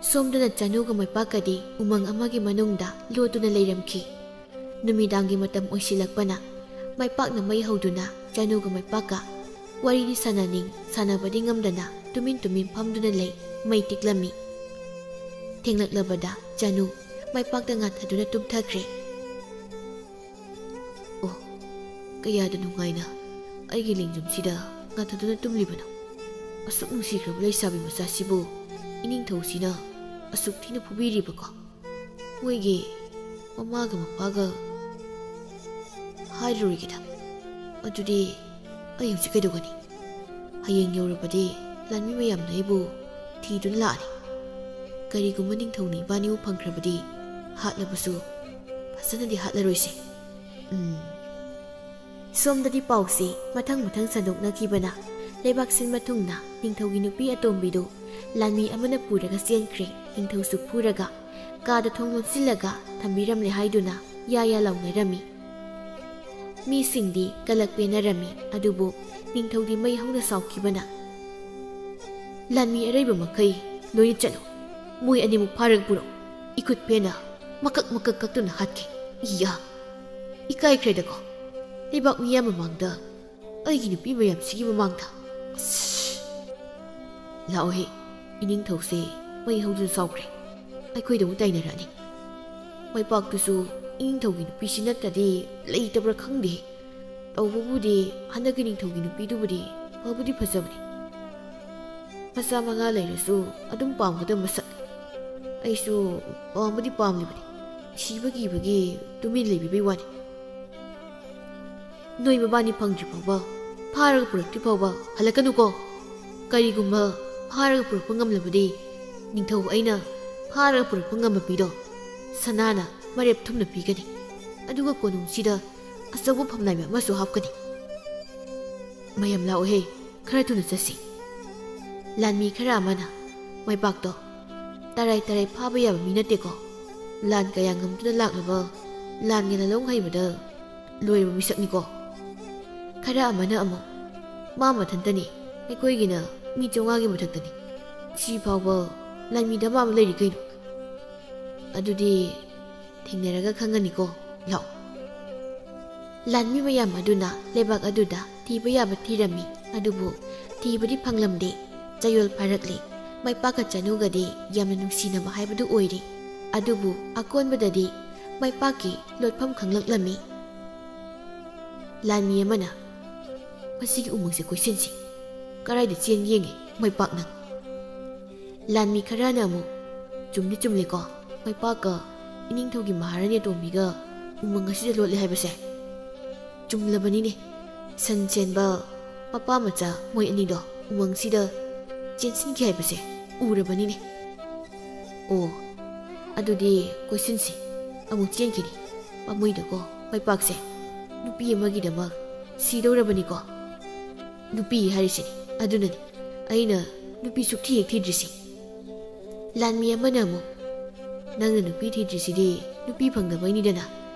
ꯁꯣꯝꯗꯅ ꯆꯅꯨꯒ ꯃꯩꯄꯥꯛꯀꯗꯤ ꯎꯃꯪ ꯑꯃꯒꯤ ꯃꯅꯨꯡꯗ ꯂꯣꯠꯇꯨꯅ ꯂꯩꯔꯝꯈꯤ꯫ ꯅꯨꯃꯤꯗꯥꯡꯒꯤ ꯃꯇꯝ ꯑꯣꯏꯁꯤꯜꯂꯛꯄꯅ ꯃꯩꯄꯥꯛꯅ ꯃꯩ ꯍꯧꯗꯨꯅ ꯆꯅꯨꯒ ꯃꯩꯄꯥꯛꯀ ꯋꯥꯔꯤꯗꯤ ꯁꯥꯟꯅꯅꯤꯡ ꯁꯥꯟꯅꯕꯗꯤ ꯉꯝꯗꯅ ꯇꯨꯃꯤꯟ ꯇꯨꯃꯤꯟ ꯐꯝꯗꯨꯅ ꯂꯩ, ꯃꯩ ꯇꯤꯛꯂꯝꯃꯤ꯫ ꯊꯦꯡꯂꯛꯂꯕꯗ ꯆꯅꯨ ꯃꯩꯄꯥꯛꯇ ꯉꯥꯊꯗꯨꯅ ꯇꯨꯝꯊꯈ꯭ꯔꯦ꯫ ꯑꯣ, ꯀꯌꯥꯗ ꯅꯨꯡꯉꯥꯏꯅ ꯑꯩꯒꯤ ꯂꯦꯡꯖꯨꯝꯁꯤꯗ ꯉꯥꯊꯗꯨꯅ ꯇꯨꯝꯂꯤꯕꯅꯣ꯫ ꯑꯁꯨꯛ ꯅꯨꯡꯁꯤꯈ꯭ꯔꯕ ꯂꯩꯁꯥꯕꯤ ꯃꯆꯥꯁꯤꯕꯨ ꯏꯅꯤꯡꯊꯧꯁꯤꯅ ꯑꯁꯨꯛ ꯊꯤꯅ ꯐꯨꯕꯤꯔꯤꯕꯀꯣ꯫ ꯃꯣꯏꯒꯤ ꯃꯃꯥꯒ ꯃꯄꯥꯒ ꯍꯥꯏꯔꯔꯣꯏꯒꯦꯗ꯫ ꯑꯗꯨꯗꯤ ꯑꯩ ꯍꯧꯖꯤꯛ ꯀꯩꯗꯧꯒꯅꯤ? ꯍꯌꯦꯡ ꯌꯧꯔꯕꯗꯤ ꯂꯥꯟꯃꯤ ꯃꯌꯥꯝꯅ ꯑꯩꯕꯨ ꯊꯤꯗꯨꯅ ꯂꯥꯛꯑꯅꯤ꯫ ꯀꯔꯤꯒꯨꯝꯕ ꯅꯤꯡꯊꯧꯅ ꯏꯕꯥꯅꯤꯕꯨ ꯐꯪꯈ꯭ꯔꯕꯗꯤ ꯍꯥꯠꯂꯕꯁꯨ ꯐꯖꯅꯗꯤ ꯍꯥꯠꯂꯔꯣꯏꯁꯦ꯫ ꯎꯝ꯫ ꯁꯣꯝꯗꯗꯤ ꯄꯥꯎꯁꯤ ꯃꯊꯪ ꯃꯊꯪ ꯁꯟꯗꯣꯛꯅꯈꯤꯕꯅ ꯂꯩꯕꯥꯛ ꯁꯤꯟꯕ ꯊꯨꯡꯅ ꯅꯤꯡꯊꯧꯒꯤ ꯅꯨꯄꯤ ꯑꯇꯣꯝꯕꯤꯗꯨ ꯂꯥꯟꯃꯤ ꯑꯃꯅ ꯄꯨꯔꯒ ꯆꯦꯟꯈ꯭ꯔꯦ꯫ ꯅꯤꯡꯊꯧꯁꯨ ꯐꯨꯔꯒ ꯀꯥꯗ ꯊꯣꯡ ꯂꯣꯟꯁꯤꯜꯂꯒ ꯊꯝꯕꯤꯔꯝꯂꯦ ꯍꯥꯏꯗꯨꯅ ꯌꯥ ꯌꯥ ꯂꯥꯎꯅꯔꯝꯃꯤ꯫ ꯃꯤꯁꯤꯡꯗꯤ ꯀꯂꯛ ꯄꯦꯟꯅꯔꯝꯃꯤ, ꯑꯗꯨꯕꯨ ꯅꯤꯡꯊꯧꯗꯤ ꯃꯩ ꯍꯧꯅ ꯁꯥꯎꯈꯤꯕꯅ "ꯂꯥꯟꯃꯤ ꯑꯔꯩꯕ ꯃꯈꯩ ꯂꯣꯏꯅ ꯆꯠꯂꯨ꯫ ꯃꯣꯏ ꯑꯅꯤꯃꯛ ꯐꯥꯔꯒ ꯄꯨꯔꯛꯎ꯫ ꯏꯈꯨꯠ ꯄꯦꯟꯅ ꯃꯀꯛ ꯃꯀꯛ ꯀꯛꯇꯨꯅ ꯍꯥꯠꯀꯦ꯫ ꯏꯌꯥ! ꯏꯀꯥꯏꯈ꯭ꯔꯦꯗꯀꯣ꯫ ꯂꯩꯕꯥꯛ ꯃꯤꯌꯥꯝ ꯃꯃꯥꯡꯗ, ꯑꯩꯒꯤ ꯅꯨꯄꯤ ꯃꯌꯥꯝꯁꯤꯒꯤ ꯃꯃꯥꯡꯗ꯫ ꯑꯁ! ꯂꯥꯛꯑꯣꯍꯦ, ꯏꯅꯤꯡꯊꯧꯁꯦ ꯃꯩ ꯍꯧꯗꯨꯅ ꯁꯥꯎꯈ꯭ꯔꯦ꯫ ꯑꯩꯈꯣꯏꯗ ꯑꯃꯨꯛ ꯇꯥꯏꯅꯔꯛꯑꯅꯤ꯫ ꯃꯩꯄꯥꯛꯇꯨꯁꯨ ꯏꯅꯤꯡꯊꯧꯒꯤ ꯅꯨꯄꯤꯁꯤ ꯅꯠꯇ꯭ꯔꯗꯤ ꯂꯩꯇꯕ꯭ꯔꯥ ꯈꯪꯗꯦ꯫ ꯇꯧꯕꯕꯨꯗꯤ ꯍꯟꯗꯛꯀꯤ ꯅꯤꯡꯊꯧꯒꯤ ꯅꯨꯄꯤꯗꯨꯕꯨꯗꯤ ꯐꯕꯨꯗꯤ ꯐꯖꯕꯅꯤ꯫ ꯃꯆꯥ ꯃꯉꯥ ꯂꯩꯔꯁꯨ ꯑꯗꯨꯝ ꯄꯥꯝꯒꯗꯕ ꯃꯁꯛꯅꯤ꯫ ꯑꯩꯁꯨ ꯄꯥꯝꯕꯨꯗꯤ ꯄꯥꯝꯂꯤꯕꯅꯤ꯫ ꯁꯤꯕ ꯀꯤꯕꯒꯤ ꯇꯨꯃꯤꯟ ꯂꯩꯕꯤꯕꯩ ꯋꯥꯅꯤ꯫ ꯅꯣꯏ ꯃꯕꯥꯅꯤ ꯐꯪꯗ꯭ꯔꯤ ꯐꯥꯎꯕ, ꯐꯥꯔꯒ ꯄꯨꯔꯛꯇ꯭ꯔꯤ ꯐꯥꯎꯕ ꯍꯜꯂꯛꯀꯅꯨꯀꯣ꯫ ꯀꯔꯤꯒꯨꯝꯕ ꯐꯥꯔꯒ ꯄꯨꯔꯛꯄ ꯉꯝꯂꯕꯗꯤ, ꯅꯤꯡꯊꯧ ꯑꯩꯅ ꯐꯥꯔꯒ ꯄꯨꯔꯛꯄ ꯉꯝꯕ ꯃꯤꯗꯣ ꯁꯅꯥꯅ ꯃꯔꯦꯞ ꯊꯨꯝꯅ ꯄꯤꯒꯅꯤ꯫ ꯑꯗꯨꯒ ꯀꯣꯅꯨꯡꯁꯤꯗ ꯑꯆꯧꯕ ꯐꯝꯅꯥꯏꯕ ꯑꯃꯁꯨ ꯍꯥꯞꯀꯅꯤ꯫ ꯃꯌꯥꯝ ꯂꯥꯛꯎꯍꯦ, ꯈꯔ ꯊꯨꯅ ꯆꯠꯁꯤ꯫ ꯂꯥꯟꯃꯤ ꯈꯔ ꯑꯃꯅ, "ꯃꯩꯄꯥꯛꯇꯣ ꯇꯔꯥꯏ ꯇꯔꯥꯏ ꯐꯥꯕ ꯌꯥꯕ ꯃꯤ ꯅꯠꯇꯦꯀꯣ꯫ ꯂꯥꯟ ꯀꯌꯥ ꯉꯝꯗꯨꯅ ꯂꯥꯛꯂꯕ, ꯂꯥꯟꯒꯤ ꯂꯥꯂꯣꯡ ꯍꯩꯕꯗ ꯂꯣꯏꯔꯕ ꯃꯤꯁꯛꯅꯤꯀꯣ꯫ ꯈꯔ ꯑꯃꯅ ꯑꯃꯨꯛ, ꯃꯥ ꯃꯊꯟꯇꯅꯤ, ꯑꯩꯈꯣꯏꯒꯤꯅ ꯃꯤ ꯆꯥꯝꯃꯉꯥꯒꯤ ꯃꯊꯛꯇꯅꯤ꯫ ꯁꯤ ꯐꯥꯎꯕ ꯂꯥꯟꯃꯤ ꯗꯃꯥ ꯑꯃ ꯂꯩꯔꯤ ꯀꯩꯅꯣ꯫ ꯑꯗꯨꯗꯤ ꯊꯦꯡꯅꯔꯒ ꯈꯪꯒꯅꯤꯀꯣ꯫ ꯂꯥꯛꯑꯣ꯫" ꯂꯥꯟꯃꯤ ꯃꯌꯥꯝ ꯑꯗꯨꯅ ꯂꯩꯕꯥꯛ ꯑꯗꯨꯗ ꯊꯤꯕ ꯌꯥꯕ ꯊꯤꯔꯝꯃꯤ, ꯑꯗꯨꯕꯨ ꯊꯤꯕꯗꯤ ꯐꯪꯂꯝꯗꯦ꯫ ꯆꯌꯣꯜ ꯐꯥꯔꯛꯂꯦ꯫ ꯃꯩꯄꯥꯛꯀ ꯆꯅꯨꯒꯗꯤ ꯌꯥꯝꯅ ꯅꯨꯡꯁꯤꯅꯕ ꯍꯥꯏꯕꯗꯨ ꯑꯣꯏꯔꯦ꯫ ꯑꯗꯨꯕꯨ ꯑꯀꯣꯟꯕꯗꯗꯤ ꯃꯩꯄꯥꯛꯀꯤ ꯂꯣꯠꯐꯝ ꯈꯪꯂꯛꯂꯝꯃꯤ꯫ ꯂꯥꯟꯃꯤ ꯑꯃꯅ, "ꯃꯁꯤꯒꯤ ꯎꯃꯪꯁꯦ ꯀꯣꯏꯁꯤꯟꯁꯤ꯫ ꯀꯗꯥꯏꯗ ꯆꯦꯟꯒꯦ ꯌꯦꯡꯒꯦ, ꯃꯩꯄꯥꯛ ꯅꯪ꯫" ꯂꯥꯟꯃꯤ ꯈꯔꯅ ꯑꯃꯨꯛ, "ꯆꯨꯝꯗꯤ ꯆꯨꯝꯂꯦꯀꯣ, ꯃꯩꯄꯥꯛꯀ ꯏꯅꯤꯡꯊꯧꯒꯤ ꯃꯍꯥꯔꯥꯅꯤ ꯑꯇꯣꯝꯕꯤꯒ ꯎꯃꯪ ꯑꯁꯤꯗ ꯂꯣꯠꯂꯦ ꯍꯥꯏꯕꯁꯦ꯫ ꯆꯨꯝꯂꯕꯅꯤꯅꯦ꯫ ꯁꯟ ꯁꯦꯟꯕ ꯃꯄꯥ ꯃꯆꯥ ꯃꯣꯏ ꯑꯅꯤꯗꯣ ꯎꯃꯪꯁꯤꯗ ꯆꯦꯟꯁꯤꯟꯈꯤ ꯍꯥꯏꯕꯁꯦ ꯎꯔꯕꯅꯤꯅꯦ꯫ ꯑꯣ, ꯑꯗꯨꯗꯤ ꯀꯣꯏꯁꯤꯟꯁꯤ꯫ ꯑꯃꯨꯛ ꯆꯦꯟꯈꯤꯅꯤ꯫ ꯄꯥꯝꯃꯨꯏꯗꯀꯣ, ꯃꯩꯄꯥꯛꯁꯦ ꯅꯨꯄꯤ ꯑꯃꯒꯤꯗꯃꯛ ꯁꯤꯗꯧꯔꯕꯅꯤꯀꯣ꯫" ꯅꯨꯄꯤ ꯍꯥꯏꯔꯤꯁꯤꯅꯤ꯫ ꯑꯗꯨꯅꯅꯤ ꯑꯩꯅ ꯅꯨꯄꯤ ꯁꯨꯛꯊꯤ ꯍꯦꯛ ꯊꯤꯗ꯭ꯔꯤꯁꯤ꯫ ꯂꯥꯟꯃꯤ ꯑꯃꯅ ꯑꯃꯨꯛ, "ꯅꯪꯅ ꯅꯨꯄꯤ ꯊꯤꯗ꯭ꯔꯤꯁꯤꯗꯤ ꯅꯨꯄꯤ ꯐꯪꯗꯕꯩꯅꯤꯗꯅ,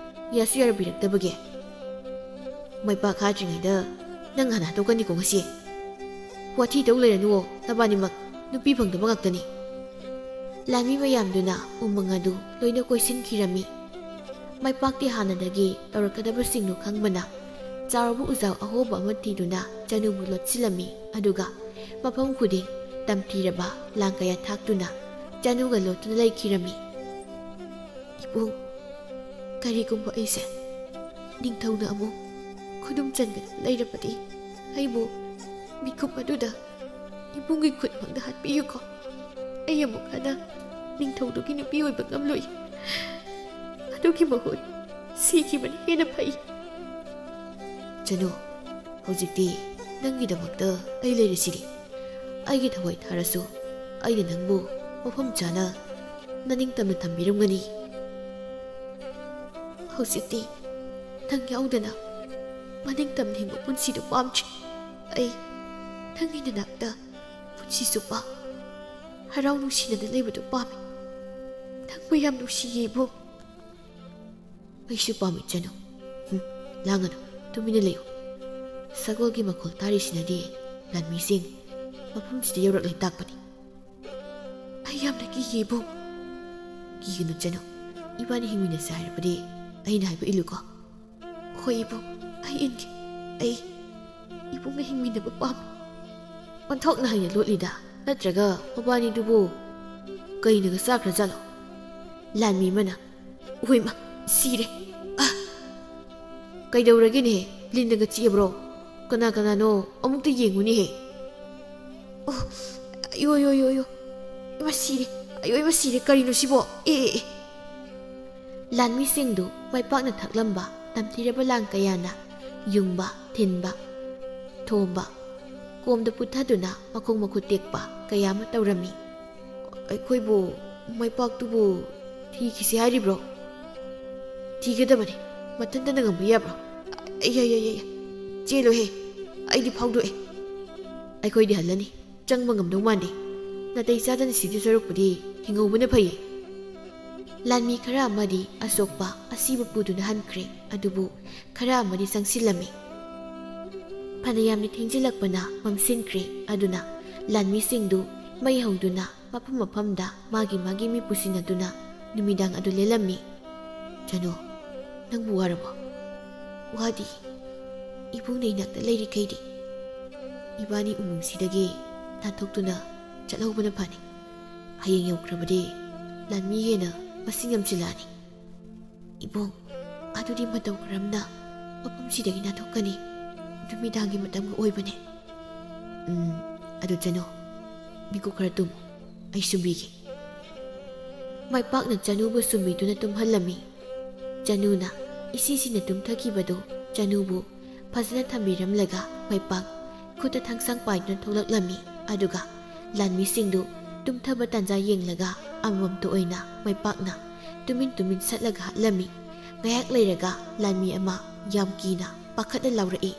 ꯌꯥꯁꯨ ꯌꯥꯔꯕꯤꯔꯛꯇꯕꯒꯤ꯫ ꯃꯩꯄꯥꯛ ꯍꯥꯠꯇ꯭ꯔꯤꯉꯩꯗ ꯅꯪ ꯍꯥꯟꯅ ꯍꯥꯠꯇꯣꯛꯀꯅꯤꯀꯣ ꯉꯁꯤ꯫ ꯋꯥꯊꯤ ꯇꯧ ꯂꯩꯔꯅꯨꯋꯣ ꯅꯕꯥꯅꯤꯃꯛ꯫ ꯅꯨꯄꯤ ꯐꯪꯗꯕ ꯉꯥꯛꯇꯅꯤ꯫ ꯂꯥꯟꯃꯤ ꯃꯌꯥꯝꯗꯨꯅ ꯎꯃꯪ ꯑꯗꯨ ꯂꯣꯏꯅ ꯀꯣꯏꯁꯤꯟꯈꯤꯔꯝꯃꯤ꯫ ꯃꯥꯏꯄꯥꯛꯇꯤ ꯍꯥꯟꯅꯗꯒꯤ ꯇꯧꯔꯛꯀꯗꯕꯁꯤꯡꯗꯨ ꯈꯪꯕꯅ ꯆꯥꯎꯔꯕ ꯎꯖꯥꯎ ꯑꯍꯣꯕ ꯑꯃ ꯊꯤꯗꯨꯅ ꯆꯅꯨꯕꯨ ꯂꯣꯠꯁꯤꯜꯂꯝꯃꯤ꯫ ꯑꯗꯨꯒ ꯃꯐꯝ ꯈꯨꯗꯤꯡ ꯇꯝꯊꯤꯔꯕ ꯂꯥꯡ ꯀꯌꯥ ꯊꯥꯛꯇꯨꯅ ꯆꯅꯨꯒ ꯂꯣꯠꯇꯨꯅ ꯂꯩꯈꯤꯔꯝꯃꯤ꯫ "ꯏꯕꯨꯡ, ꯀꯔꯤꯒꯨꯝꯕ ꯑꯩꯁꯦ ꯅꯤꯡꯊꯧꯅ ꯑꯃꯨꯛ ꯈꯨꯗꯨꯝ ꯆꯟꯕꯗ ꯂꯩꯔꯕꯗꯤ, ꯑꯩꯕꯨ ꯃꯤꯀꯨꯞ ꯑꯗꯨꯗ ꯏꯕꯨꯡꯒꯤ ꯈꯨꯠꯃꯛꯇ ꯍꯥꯠꯄꯤꯌꯨꯀꯣ꯫ ꯑꯩ ꯑꯃꯨꯛ ꯍꯟꯅ ꯅꯤꯡꯊꯧꯗꯨꯒꯤ ꯅꯨꯄꯤ ꯑꯣꯏꯕ ꯉꯝꯂꯣꯏ꯫ ꯑꯗꯨꯒꯤ ꯃꯍꯨꯠ ꯁꯤꯈꯤꯕꯅ ꯍꯦꯟꯅ ꯐꯩ꯫" "ꯆꯅꯨ, ꯍꯧꯖꯤꯛꯇꯤ ꯅꯪꯒꯤꯗꯃꯛꯇ ꯑꯩ ꯂꯩꯔꯤꯁꯤꯗꯤ꯫ ꯑꯩꯒꯤ ꯊꯋꯥꯏ ꯊꯥꯔꯁꯨ ꯑꯩꯅ ꯅꯪꯕꯨ ꯃꯐꯝ ꯆꯥꯅ ꯅꯅꯤꯡꯇꯝꯅ ꯊꯝꯕꯤꯔꯝꯒꯅꯤ꯫" "ꯍꯧꯖꯤꯛꯇꯤ ꯅꯪ ꯌꯥꯎꯗꯅ ꯃꯅꯤꯡꯇꯝꯅ ꯍꯤꯡꯕ ꯄꯨꯟꯁꯤꯗꯨ ꯄꯥꯝꯗ꯭ꯔꯦ꯫ ꯑꯩ ꯅꯪꯒꯤ ꯅꯅꯥꯛꯇ ꯄꯨꯟꯁꯤ ꯆꯨꯞꯄ ꯍꯔꯥꯎ ꯅꯨꯡꯁꯤꯅꯅ ꯂꯩꯕꯗꯨ ꯄꯥꯝꯃꯤ꯫ ꯅꯪꯕꯨ ꯌꯥꯝ ꯅꯨꯡꯁꯤꯌꯦ ꯏꯕꯨꯡ꯫" "ꯑꯩꯁꯨ ꯄꯥꯝꯃꯤ ꯆꯅꯨ꯫ ꯍꯨꯝ, ꯂꯥꯡꯒꯅꯨ, ꯇꯨꯃꯤꯟꯅ ꯂꯩꯌꯨ꯫ ꯁꯒꯣꯜꯒꯤ ꯃꯈꯣꯜ ꯇꯥꯔꯤꯁꯤꯅꯗꯤ ꯂꯥꯟꯃꯤꯁꯤꯡ ꯃꯐꯝꯁꯤꯗ ꯌꯧꯔꯛꯂꯦ ꯇꯥꯛꯄꯅꯤ꯫" "ꯑꯩ ꯌꯥꯝꯅ ꯀꯤꯌꯦ ꯏꯕꯨꯡ꯫" "ꯀꯤꯒꯅꯨ ꯆꯅꯨ, ꯏꯕꯥꯅꯤ ꯍꯤꯡꯃꯤꯟꯅꯁꯦ ꯍꯥꯏꯔꯕꯗꯤ ꯑꯩꯅ ꯍꯥꯏꯕ ꯏꯜꯂꯨꯀꯣ꯫" "ꯍꯣꯏ ꯏꯕꯨꯡ, ꯑꯩ ꯏꯟꯒꯦ꯫ ꯑꯩ ꯏꯕꯨꯡꯒ ꯍꯤꯡꯃꯤꯟꯅꯕ ꯄꯥꯝꯃꯤ꯫" "ꯑꯣꯟꯊꯣꯛꯅ ꯍꯩꯅ ꯂꯣꯠꯂꯤꯗ, ꯅꯠꯇ꯭ꯔꯒ ꯃꯕꯥꯅꯤꯗꯨꯕꯨ ꯀꯩꯅꯒ ꯆꯥꯈ꯭ꯔꯖꯥꯠꯂꯣ?" ꯂꯥꯟꯃꯤ ꯑꯃꯅ, "ꯍꯣꯏꯃ, ꯁꯤꯔꯦ꯫ ꯑ, ꯀꯩꯗꯧꯔꯒꯦꯅꯦꯍꯦ? ꯂꯤꯟꯅꯒ ꯆꯤꯛꯑꯕ꯭ꯔꯣ? ꯀꯅꯥ ꯀꯅꯥꯅꯣ? ꯑꯃꯨꯛꯇ ꯌꯦꯡꯉꯨꯅꯦꯍꯦ꯫" "ꯑꯣ, ꯑꯌꯣ, ꯑꯌꯣ, ꯑꯌꯣ, ꯑꯌꯣ꯫ ꯏꯃꯥ, ꯁꯤꯔꯦ꯫ ꯑꯌꯣ, ꯏꯃꯥ, ꯁꯤꯔꯦ꯫ ꯀꯔꯤꯅꯣ ꯁꯤꯕꯣ? ꯑꯦ, ꯑꯦ, ꯑꯦ꯫" ꯂꯥꯟꯃꯤꯁꯤꯡꯗꯨ ꯃꯥꯏꯄꯥꯛꯅ ꯊꯛꯂꯝꯕ ꯇꯝꯊꯤꯔꯕ ꯂꯥꯡ ꯀꯌꯥꯅ ꯌꯨꯡꯕ, ꯊꯤꯟꯕ, ꯊꯣꯝꯕ, ꯀꯣꯝꯗ ꯄꯨꯊꯗꯨꯅ ꯃꯈꯣꯡ ꯃꯈꯨꯠ ꯇꯦꯛꯄ ꯀꯌꯥ ꯑꯃ ꯇꯧꯔꯝꯃꯤ꯫ "ꯑꯩꯈꯣꯏꯕꯨ ꯃꯥꯏꯄꯥꯛꯇꯨꯕꯨ ꯊꯤꯈꯤꯁꯤ ꯍꯥꯏꯔꯤꯕ꯭ꯔꯣ? ꯊꯤꯒꯗꯕꯅꯤ꯫ ꯃꯊꯟꯇꯅ ꯉꯝꯕ ꯌꯥꯕ꯭ꯔꯣ? ꯑꯩ, ꯑꯩ, ꯑꯩ, ꯑꯩ, ꯆꯦꯜꯂꯣꯍꯦ꯫ ꯑꯩꯗꯤ ꯐꯥꯎꯗꯣꯛꯑꯦ꯫ ꯑꯩꯈꯣꯏꯗꯤ ꯍꯜꯂꯅꯤ꯫ ꯆꯪꯕ ꯉꯝꯗꯧ ꯃꯥꯟꯗꯦ꯫ ꯅꯥꯇꯩ ꯆꯥꯗꯅ ꯁꯤꯗꯨ ꯁꯔꯨꯛꯄꯨꯗꯤ ꯍꯤꯡꯍꯧꯕꯅ ꯐꯩꯌꯦ꯫" ꯂꯥꯟꯃꯤ ꯈꯔ ꯑꯃꯗꯤ ꯑꯁꯣꯛꯄ, ꯑꯁꯤꯕ ꯄꯨꯗꯨꯅ ꯍꯟꯈ꯭ꯔꯦ꯫ ꯑꯗꯨꯕꯨ ꯈꯔ ꯑꯃꯗꯤ ꯆꯪꯁꯤꯜꯂꯝꯃꯤ꯫ ꯐꯅꯌꯥꯝꯅ ꯊꯦꯡꯖꯤꯜꯂꯛꯄꯅ ꯃꯝꯁꯤꯟꯈ꯭ꯔꯦ꯫ ꯑꯗꯨꯅ ꯂꯥꯟꯃꯤꯁꯤꯡꯗꯨ ꯃꯩ ꯍꯧꯗꯨꯅ ꯃꯐꯝ ꯃꯐꯝꯗ ꯃꯥꯒꯤ ꯃꯥꯒꯤ ꯃꯤ ꯄꯨꯁꯤꯟꯅꯗꯨꯅ ꯅꯨꯃꯤꯗꯥꯡ ꯑꯗꯨ ꯂꯦꯜꯂꯝꯃꯤ꯫ "ꯆꯅꯨ, ꯅꯪꯕꯨ ꯋꯥꯔꯕꯣ?" "ꯋꯥꯗꯤ꯫ ꯏꯕꯨꯡꯅ ꯏꯅꯥꯛꯇ ꯂꯩꯔꯤꯈꯩꯗꯤ ꯏꯕꯥꯅꯤ ꯎꯃꯪꯁꯤꯗꯒꯤ ꯅꯥꯟꯊꯣꯛꯇꯨꯅ ꯆꯠꯍꯧꯕꯅ ꯐꯅꯤ꯫ ꯍꯌꯦꯡ ꯌꯧꯈ꯭ꯔꯕꯗꯤ ꯂꯥꯟꯃꯤ ꯍꯦꯟꯅ ꯃꯁꯤꯡ ꯌꯥꯝꯁꯤꯜꯂꯛꯑꯅꯤ꯫" "ꯏꯕꯨꯡ, ꯑꯗꯨꯗꯤ ꯃꯇꯧ ꯀꯔꯝꯅ ꯃꯐꯝꯁꯤꯗꯒꯤ ꯅꯥꯟꯊꯣꯛꯀꯅꯤ? ꯅꯨꯃꯤꯗꯥꯡꯒꯤ ꯃꯇꯝꯒ ꯑꯣꯏꯕꯅꯦ꯫" "ꯎꯝ, ꯑꯗꯨ ꯆꯅꯨ, ꯃꯤꯀꯨꯞ ꯈꯔ ꯇꯨꯝꯃꯨ, ꯑꯩ ꯁꯨꯝꯕꯤꯒꯦ꯫" ꯃꯥꯏꯄꯥꯛꯅ ꯆꯅꯨꯕꯨ ꯁꯨꯝꯕꯤꯗꯨꯅ ꯇꯨꯝꯍꯜꯂꯝꯃꯤ꯫ ꯆꯅꯨꯅ ꯏꯁꯤꯁꯤꯅ ꯇꯨꯝꯊꯈꯤꯕꯗꯨ ꯆꯅꯨꯕꯨ ꯐꯖꯅ ꯊꯝꯕꯤꯔꯝꯂꯒ ꯃꯥꯏꯄꯥꯛ ꯈꯨꯠꯇ ꯊꯥꯡꯁꯥꯡ ꯄꯥꯏꯗꯨꯅ ꯊꯣꯛꯂꯛꯂꯝꯃꯤ꯫ ꯑꯗꯨꯒ ꯂꯥꯟꯃꯤꯁꯤꯡꯗꯨ ꯇꯨꯝꯊꯕ ꯇꯥꯟꯖꯥ ꯌꯦꯡꯂꯒ ꯑꯃꯃꯝꯇ ꯑꯣꯏꯅ ꯃꯥꯏꯄꯥꯛꯅ ꯇꯨꯃꯤꯟ ꯇꯨꯃꯤꯟ ꯁꯠꯂꯒ ꯍꯥꯠꯂꯝꯃꯤ꯫ ꯉꯥꯏꯍꯥꯛ ꯂꯩꯔꯒ ꯂꯥꯟꯃꯤ ꯑꯃ ꯌꯥꯝ ꯀꯤꯅ ꯄꯥꯈꯠꯅ ꯂꯥꯎꯔꯛꯏ꯫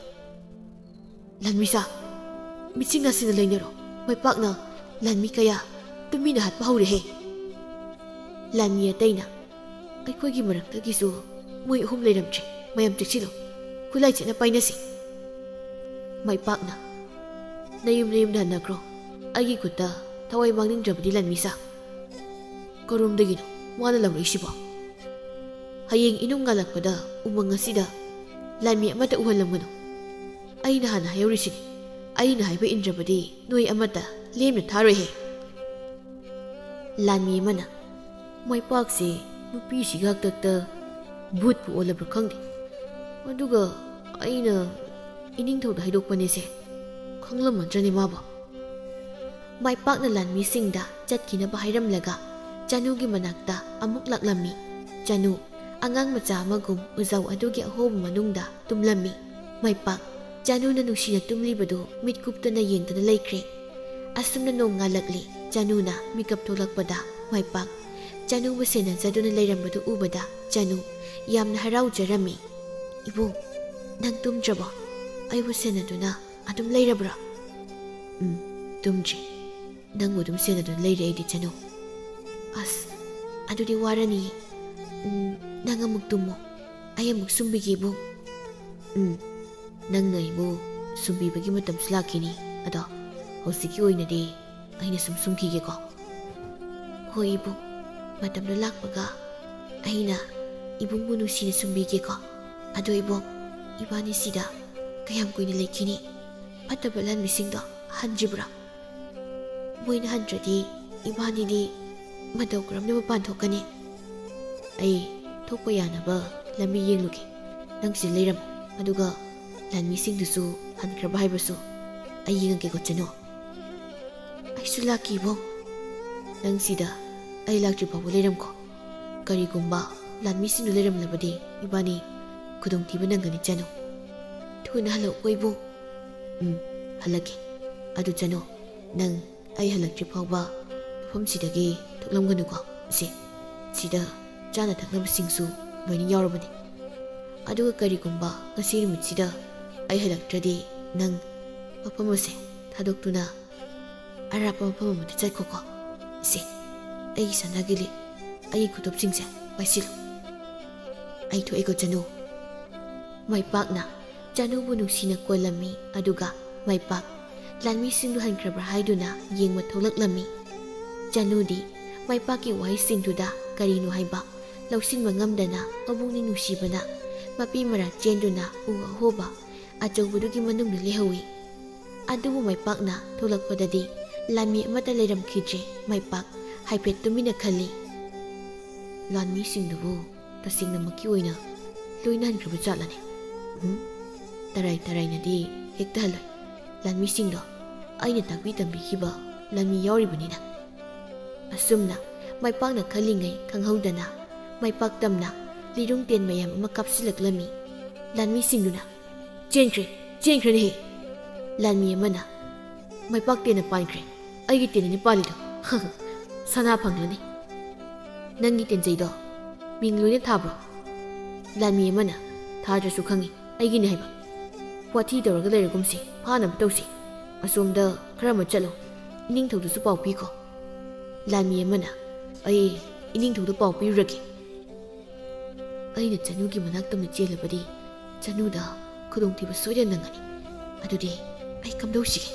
"ꯂꯥꯟꯃꯤꯁꯥ, ꯃꯤꯠꯁꯤꯡ ꯅꯥꯁꯤꯟꯅ ꯂꯩꯅꯔꯣ꯫ ꯃꯥꯏꯄꯥꯛꯅ ꯂꯥꯟꯃꯤ ꯀꯌꯥ ꯇꯨꯃꯤꯟꯅ ꯍꯥꯠꯄ ꯍꯧꯔꯦꯍꯦ꯫" ꯂꯥꯟꯃꯤ ꯑꯇꯩꯅ, "ꯑꯩꯈꯣꯏꯒꯤ ꯃꯔꯛꯇꯒꯤꯁꯨ ꯃꯣꯏ ꯑꯍꯨꯝ ꯂꯩꯔꯝꯗ꯭ꯔꯦ꯫ ꯃꯌꯥꯝ ꯆꯦꯛꯁꯤꯜꯂꯨ꯫ ꯈꯨꯠꯂꯥꯏ ꯆꯦꯠꯅ ꯄꯥꯏꯅꯁꯤ꯫" ꯃꯥꯏꯄꯥꯛꯅ, "ꯅꯌꯨꯝ ꯅꯌꯨꯝꯗ ꯍꯟꯅꯈ꯭ꯔꯣ꯫ ꯑꯩꯒꯤ ꯈꯨꯠꯇ ꯊꯋꯥꯏ ꯃꯥꯡꯅꯤꯡꯗ꯭ꯔꯕꯗꯤ ꯂꯥꯟꯃꯤꯁꯥ꯫" "ꯀꯔꯣꯝꯗꯒꯤꯅꯣ ꯃꯥꯅ ꯂꯥꯎꯔꯛꯏꯁꯤꯕꯣ?" "ꯍꯌꯦꯡ ꯏꯅꯨꯡ ꯉꯥꯜꯂꯛꯄꯗ ꯎꯃꯪ ꯑꯁꯤꯗ ꯂꯥꯟꯃꯤ ꯑꯃꯠꯇ ꯎꯍꯜꯂꯝꯒꯅꯨ꯫ ꯑꯩꯅ ꯍꯥꯟꯅ ꯍꯥꯏꯍꯧꯔꯤꯁꯤꯅꯤ꯫ ꯑꯩꯅ ꯍꯥꯏꯕ ꯏꯟꯗ꯭ꯔꯕꯗꯤ ꯅꯣꯏ ꯑꯃꯠꯇ ꯂꯦꯝꯅ ꯊꯥꯔꯣꯏꯍꯦ꯫" ꯂꯥꯟꯃꯤ ꯑꯃꯅ, "ꯃꯥꯏꯄꯥꯛꯁꯦ ꯅꯨꯄꯤꯁꯤꯒꯤ ꯍꯥꯛꯇꯛꯇ ꯚꯨꯠꯄꯨ ꯑꯣꯜꯂꯕ꯭ꯔꯥ ꯈꯪꯗꯦ꯫ ꯑꯗꯨꯒ ꯑꯩꯅ ꯏꯅꯤꯡꯊꯧꯗ ꯍꯥꯏꯗꯣꯛꯄꯅꯦꯁꯦ꯫ ꯈꯪꯂꯝꯃꯗ꯭ꯔꯅꯦ ꯃꯥꯕꯣ?" ꯃꯥꯏꯄꯥꯛꯅ ꯂꯥꯟꯃꯤꯁꯤꯡꯗ ꯆꯠꯈꯤꯅꯕ ꯍꯥꯏꯔꯝꯂꯒ ꯆꯅꯨꯒꯤ ꯃꯅꯥꯛꯇ ꯑꯃꯨꯛ ꯂꯥꯛꯂꯝꯃꯤ꯫ ꯆꯅꯨ ꯑꯉꯥꯡ ꯃꯆꯥ ꯑꯃꯒꯨꯝ ꯎꯖꯥꯎ ꯑꯗꯨꯒꯤ ꯑꯍꯣꯕ ꯃꯅꯨꯡꯗ ꯇꯨꯝꯂꯝꯃꯤ꯫ ꯃꯥꯏꯄꯥꯛ ꯆꯅꯨꯅ ꯅꯨꯡꯁꯤꯅ ꯇꯨꯝꯂꯤꯕꯗꯨ ꯃꯤꯠ ꯀꯨꯞꯇꯅ ꯌꯦꯡꯗꯨꯅ ꯂꯩꯈ꯭ꯔꯦ꯫ ꯑꯁꯨꯝꯅ ꯅꯣꯡ ꯉꯥꯜꯂꯛꯂꯦ꯫ ꯆꯅꯨꯅ ꯃꯤꯀꯞ ꯊꯣꯛꯂꯛꯄꯗ ꯃꯥꯏꯄꯥꯛ ꯆꯅꯨꯕꯨ ꯁꯦꯟꯅꯖꯗꯨꯅ ꯂꯩꯔꯝꯕꯗꯨ ꯎꯕꯗ ꯆꯅꯨ ꯌꯥꯝꯅ ꯍꯔꯥꯎꯖꯔꯝꯃꯤ꯫ "ꯏꯕꯨꯡ, ꯅꯪ ꯇꯨꯝꯗ꯭ꯔꯕꯣ? ꯑꯩꯕꯨ ꯁꯦꯟꯅꯗꯨꯅ ꯑꯗꯨꯝ ꯂꯩꯔꯕ꯭ꯔꯣ?" "ꯎꯝ, ꯇꯨꯝꯗ꯭ꯔꯤ꯫ ꯅꯪꯕꯨ ꯑꯗꯨꯝ ꯁꯦꯟꯅꯗꯨꯅ ꯂꯩꯔꯦ ꯑꯩꯗꯤ, ꯆꯅꯨ꯫" "ꯑꯁ, ꯑꯗꯨꯗꯤ ꯋꯥꯔꯅꯤ꯫ ꯎꯝ, ꯅꯪ ꯑꯃꯨꯛ ꯇꯨꯝꯃꯣ꯫ ꯑꯩ ꯑꯃꯨꯛ ꯁꯨꯝꯕꯤꯒꯦ, ꯏꯕꯨꯡ꯫" "ꯎꯝ, ꯅꯪꯅ ꯑꯩꯕꯨ ꯁꯨꯝꯕꯤꯕꯒꯤ ꯃꯇꯝꯁꯨ ꯂꯥꯛꯈꯤꯅꯤ꯫ ꯑꯗꯣ ꯍꯧꯖꯤꯛꯀꯤ ꯑꯣꯏꯅꯗꯤ ꯑꯩꯅ ꯁꯨꯝ ꯁꯨꯝꯈꯤꯒꯦꯀꯣ꯫ ꯍꯣꯏ ꯏꯕꯨꯡ, ꯃꯇꯝꯗꯣ ꯂꯥꯛꯄꯒ ꯑꯩꯅ ꯏꯕꯨꯡꯕꯨ ꯅꯨꯡꯁꯤꯅ ꯁꯨꯝꯕꯤꯒꯦꯀꯣ꯫ ꯑꯗꯣ ꯏꯕꯨꯡ, ꯏꯕꯥꯅꯤ ꯁꯤꯗ ꯀꯌꯥꯝ ꯀꯨꯏꯅ ꯂꯩꯈꯤꯅꯤ? ꯐꯠꯇꯕ ꯂꯥꯟꯃꯤꯁꯤꯡꯗꯣ ꯍꯟꯗ꯭ꯔꯤꯕ꯭ꯔꯣ? ꯃꯣꯏꯅ ꯍꯟꯗ꯭ꯔꯗꯤ ꯏꯕꯥꯅꯤꯗꯤ ꯃꯇꯧ ꯀꯔꯝꯅ ꯃꯄꯥꯟ ꯊꯣꯛꯀꯅꯤ? ꯑꯩ ꯊꯣꯛꯄ ꯌꯥꯅꯕ ꯂꯝꯕꯤ ꯌꯦꯡꯂꯨꯒꯦ꯫ ꯅꯪ ꯁꯤꯗ ꯂꯩꯔꯝꯃꯣ꯫ ꯑꯗꯨꯒ ꯂꯥꯟꯃꯤꯁꯤꯡꯗꯨꯁꯨ ꯍꯟꯈ꯭ꯔꯕ ꯍꯥꯏꯕꯁꯨ ꯑꯩ ꯌꯦꯡꯉꯒꯦꯀꯣ ꯆꯅꯨ꯫ ꯑꯩꯁꯨ ꯂꯥꯛꯀꯦ ꯏꯕꯨꯡ꯫ ꯅꯪ ꯁꯤꯗ ꯑꯩ ꯂꯥꯛꯇ꯭ꯔꯤ ꯐꯥꯎꯕ ꯂꯩꯔꯝꯀꯣ꯫ ꯀꯔꯤꯒꯨꯝꯕ ꯂꯥꯟꯃꯤꯁꯤꯡꯗꯨ ꯂꯩꯔꯝꯂꯕꯗꯤ ꯏꯕꯥꯅꯤ ꯈꯨꯗꯣꯡꯊꯤꯕ ꯅꯪꯒꯅꯤ ꯆꯅꯨ꯫ ꯊꯨꯅ ꯍꯜꯂꯛꯎꯀꯣ ꯏꯕꯨꯡ꯫ ꯎꯝ, ꯍꯜꯂꯛꯀꯦ꯫ ꯑꯗꯨ ꯆꯅꯨ, ꯅꯪ ꯑꯩ ꯍꯜꯂꯛꯇ꯭ꯔꯤ ꯐꯥꯎꯕ ꯃꯐꯝꯁꯤꯗꯒꯤ ꯊꯣꯛꯂꯝꯒꯅꯨꯀꯣ꯫ ꯁꯦ, ꯁꯤꯗ ꯆꯥꯅ ꯊꯛꯅꯕꯁꯤꯡꯁꯨ ꯂꯣꯏꯅ ꯌꯥꯎꯔꯕꯅꯤ꯫ ꯑꯗꯨꯒ ꯀꯔꯤꯒꯨꯝꯕ ꯉꯁꯤ ꯅꯨꯃꯤꯠꯁꯤꯗ ꯑꯩ ꯍꯜꯂꯛꯇ꯭ꯔꯗꯤ ꯅꯪ ꯃꯐꯝ ꯑꯁꯦ ꯊꯥꯗꯣꯛꯇꯨꯅ ꯑꯔꯥꯞꯄ ꯃꯐꯝ ꯑꯃꯗ ꯆꯠꯈꯣꯀꯣ꯫ ꯁꯦ, ꯑꯩꯒꯤ ꯁꯅꯥꯒꯤ ꯂꯤꯛ, ꯑꯩꯒꯤ ꯈꯨꯗꯣꯞꯁꯤꯡꯁꯦ ꯄꯥꯏꯁꯤꯜꯂꯨ꯫ ꯑꯩ ꯊꯣꯛꯑꯦꯀꯣ ꯆꯅꯨ꯫ ꯃꯥꯏꯄꯥꯛꯅ ꯆꯅꯨꯕꯨ ꯅꯨꯡꯁꯤꯅ ꯀꯣꯜꯂꯝꯃꯤ, ꯑꯗꯨꯒ ꯃꯥꯏꯄꯥꯛ ꯂꯥꯟꯃꯤꯁꯤꯡꯗꯨ ꯍꯟꯈ꯭ꯔꯕ꯭ꯔꯥ ꯍꯥꯏꯗꯨꯅ ꯌꯦꯡꯕ ꯊꯣꯛꯂꯛꯂꯝꯃꯤ꯫ ꯆꯅꯨꯗꯤ ꯃꯥꯏꯄꯥꯛꯀꯤ ꯋꯥꯍꯩꯁꯤꯡꯗꯨꯗ ꯀꯔꯤꯅꯣ ꯍꯥꯏꯕ ꯂꯧꯁꯤꯟꯕ ꯉꯝꯗꯅ ꯃꯕꯨꯛꯅꯤꯡ ꯅꯨꯡꯁꯤꯕꯅ ꯃꯄꯤ ꯃꯔꯥ ꯆꯦꯟꯗꯨꯅ ꯎ ꯑꯍꯣꯕ ꯑꯆꯧꯕꯗꯨꯒꯤ ꯃꯅꯨꯡꯗ ꯂꯩꯍꯧꯏ꯫ ꯑꯗꯨꯕꯨ ꯃꯥꯏꯄꯥꯛꯅ ꯊꯣꯛꯂꯛꯄꯗꯗꯤ ꯂꯥꯟꯃꯤ ꯑꯃꯠꯇ ꯂꯩꯔꯝꯈꯤꯗ꯭ꯔꯦ꯫ ꯃꯥꯏꯄꯥꯛ ꯍꯥꯏꯐꯦꯠ ꯇꯨꯃꯤꯟꯅ ꯈꯜꯂꯤ꯫ ꯂꯥꯟꯃꯤꯁꯤꯡꯗꯨꯕꯨ ꯇꯁꯦꯡꯅꯃꯛꯀꯤ ꯑꯣꯏꯅ ꯂꯣꯏꯅ ꯍꯟꯈ꯭ꯔꯕ ꯖꯥꯠꯂꯅꯦ? ꯎꯝ? ꯇꯔꯥꯏ ꯇꯔꯥꯏꯅꯗꯤ ꯍꯦꯛꯇ ꯍꯜꯂꯣꯏ꯫ ꯂꯥꯟꯃꯤꯁꯤꯡꯗꯣ ꯑꯩꯅ ꯇꯥꯛꯄꯤ ꯇꯝꯕꯤꯈꯤꯕ ꯂꯥꯟꯃꯤ ꯌꯥꯎꯔꯤꯕꯅꯤꯅ꯫ ꯑꯁꯨꯝꯅ ꯃꯥꯏꯄꯥꯛꯅ ꯈꯜꯂꯤꯉꯩ ꯈꯪꯍꯧꯗꯅ ꯃꯥꯏꯄꯥꯛ ꯇꯝꯅ ꯂꯤꯔꯨꯡ ꯇꯦꯟ ꯃꯌꯥꯝ ꯑꯃ ꯀꯥꯞꯁꯤꯜꯂꯛꯂꯝꯃꯤ꯫ ꯂꯥꯟꯃꯤꯁꯤꯡꯗꯨꯅ, "ꯆꯦꯟꯈ꯭ꯔꯦ, ꯆꯦꯟꯈ꯭ꯔꯦꯅꯦꯍꯦ!" ꯂꯥꯟꯃꯤ ꯑꯃꯅ, "ꯃꯥꯏꯄꯥꯛ ꯇꯦꯟꯅ ꯄꯥꯟꯈ꯭ꯔꯦ, ꯑꯩꯒꯤ ꯇꯦꯟꯅꯅꯤ ꯄꯥꯜꯂꯤꯗꯣ꯫ ꯁꯅꯥ ꯐꯪꯂꯅꯤ꯫ ꯅꯪꯒꯤ ꯇꯦꯟꯖꯩꯗꯣ ꯃꯤꯡ ꯂꯣꯏꯅ ꯊꯥꯕ꯭ꯔꯣ?" ꯂꯥꯟꯃꯤ ꯑꯃꯅ, "ꯊꯥꯗ꯭ꯔꯁꯨ ꯈꯪꯉꯤ, ꯑꯩꯒꯤꯅꯤ ꯍꯥꯏꯕ꯫ ꯋꯥꯊꯤ ꯇꯧꯔꯒ ꯂꯩꯔꯒꯨꯝꯁꯤ, ꯐꯥꯅꯕ ꯇꯧꯁꯤ꯫ ꯑꯁꯣꯝꯗ ꯈꯔ ꯑꯃ ꯆꯠꯂꯣ, ꯏꯅꯤꯡꯊꯧꯗꯨꯁꯨ ꯄꯥꯎ ꯄꯤꯈꯣ꯫" ꯂꯥꯟꯃꯤ ꯑꯃꯅ, "ꯑꯩ ꯏꯅꯤꯡꯊꯧꯗ ꯄꯥꯎ ꯄꯤꯔꯨꯔꯒꯦ꯫" ꯑꯩꯅ ꯆꯅꯨꯒꯤ ꯃꯅꯥꯛꯇ ꯑꯃꯨꯛ ꯆꯦꯜꯂꯕꯗꯤ ꯆꯅꯨꯗ ꯈꯨꯗꯣꯡꯊꯤꯕ ꯁꯣꯏꯗꯅ ꯅꯪꯒꯅꯤ꯫ ꯑꯗꯨꯗꯤ ꯑꯩ ꯀꯝꯗꯧꯁꯤꯒꯦ?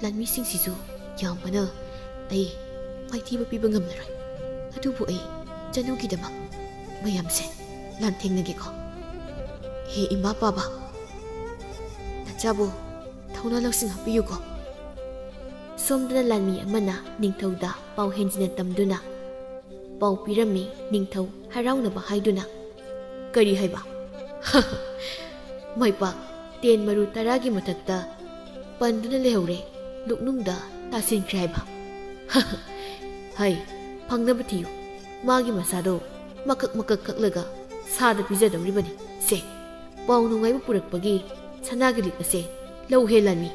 ꯂꯥꯟꯃꯤꯁꯤꯡꯁꯤꯁꯨ ꯌꯥꯝꯕꯅ ꯑꯩ ꯃꯥꯏꯊꯤꯕ ꯄꯤꯕ ꯉꯝꯂꯔꯣꯏ꯫ ꯑꯗꯨꯕꯨ ꯑꯩ ꯆꯅꯨꯒꯤꯗꯃꯛ ꯃꯌꯥꯝꯁꯦ ꯂꯥꯟꯊꯦꯡꯅꯒꯦꯀꯣ꯫ ꯍꯦ ꯏꯃꯥ ꯄꯥꯕ, ꯅꯆꯥꯕꯨ ꯊꯧꯅꯥ ꯂꯧꯁꯤꯡ ꯍꯥꯞꯄꯤꯌꯨꯀꯣ꯫ ꯁꯣꯝꯗꯅ ꯂꯥꯟꯃꯤ ꯑꯃꯅ ꯅꯤꯡꯊꯧꯗ ꯄꯥꯎ ꯍꯦꯟꯖꯤꯟꯅ ꯇꯝꯗꯨꯅ ꯄꯥꯎ ꯄꯤꯔꯝꯃꯤ꯫ ꯅꯤꯡꯊꯧ ꯍꯔꯥꯎꯅꯕ ꯍꯥꯏꯗꯨꯅ, "ꯀꯔꯤ ꯍꯥꯏꯕ?" "ꯃꯥꯏꯄꯥꯛ ꯇꯦꯟ ꯃꯔꯨ ꯇꯔꯥꯒꯤ ꯃꯊꯛꯇ ꯄꯟꯗꯨꯅ ꯂꯩꯍꯧꯔꯦ, ꯂꯨꯛꯅꯨꯡꯗ ꯇꯥꯁꯤꯟꯈ꯭ꯔꯦ ꯍꯥꯏꯕ?" "ꯍꯥꯏ, ꯐꯪꯅꯕ ꯊꯤꯌꯨ꯫ ꯃꯥꯒꯤ ꯃꯁꯥꯗꯣ ꯃꯀꯛ ꯃꯀꯛ ꯀꯛꯂꯒ ꯁꯥꯗ ꯄꯤꯖꯗꯧꯔꯤꯕꯅꯤ꯫ ꯁꯦ, ꯄꯥꯎ ꯅꯨꯡꯉꯥꯏꯕ ꯄꯨꯔꯛꯄꯒꯤ ꯁꯅꯥꯒꯤ ꯂꯤꯛ ꯑꯁꯦ ꯂꯧꯍꯦ ꯂꯥꯟꯃꯤ꯫"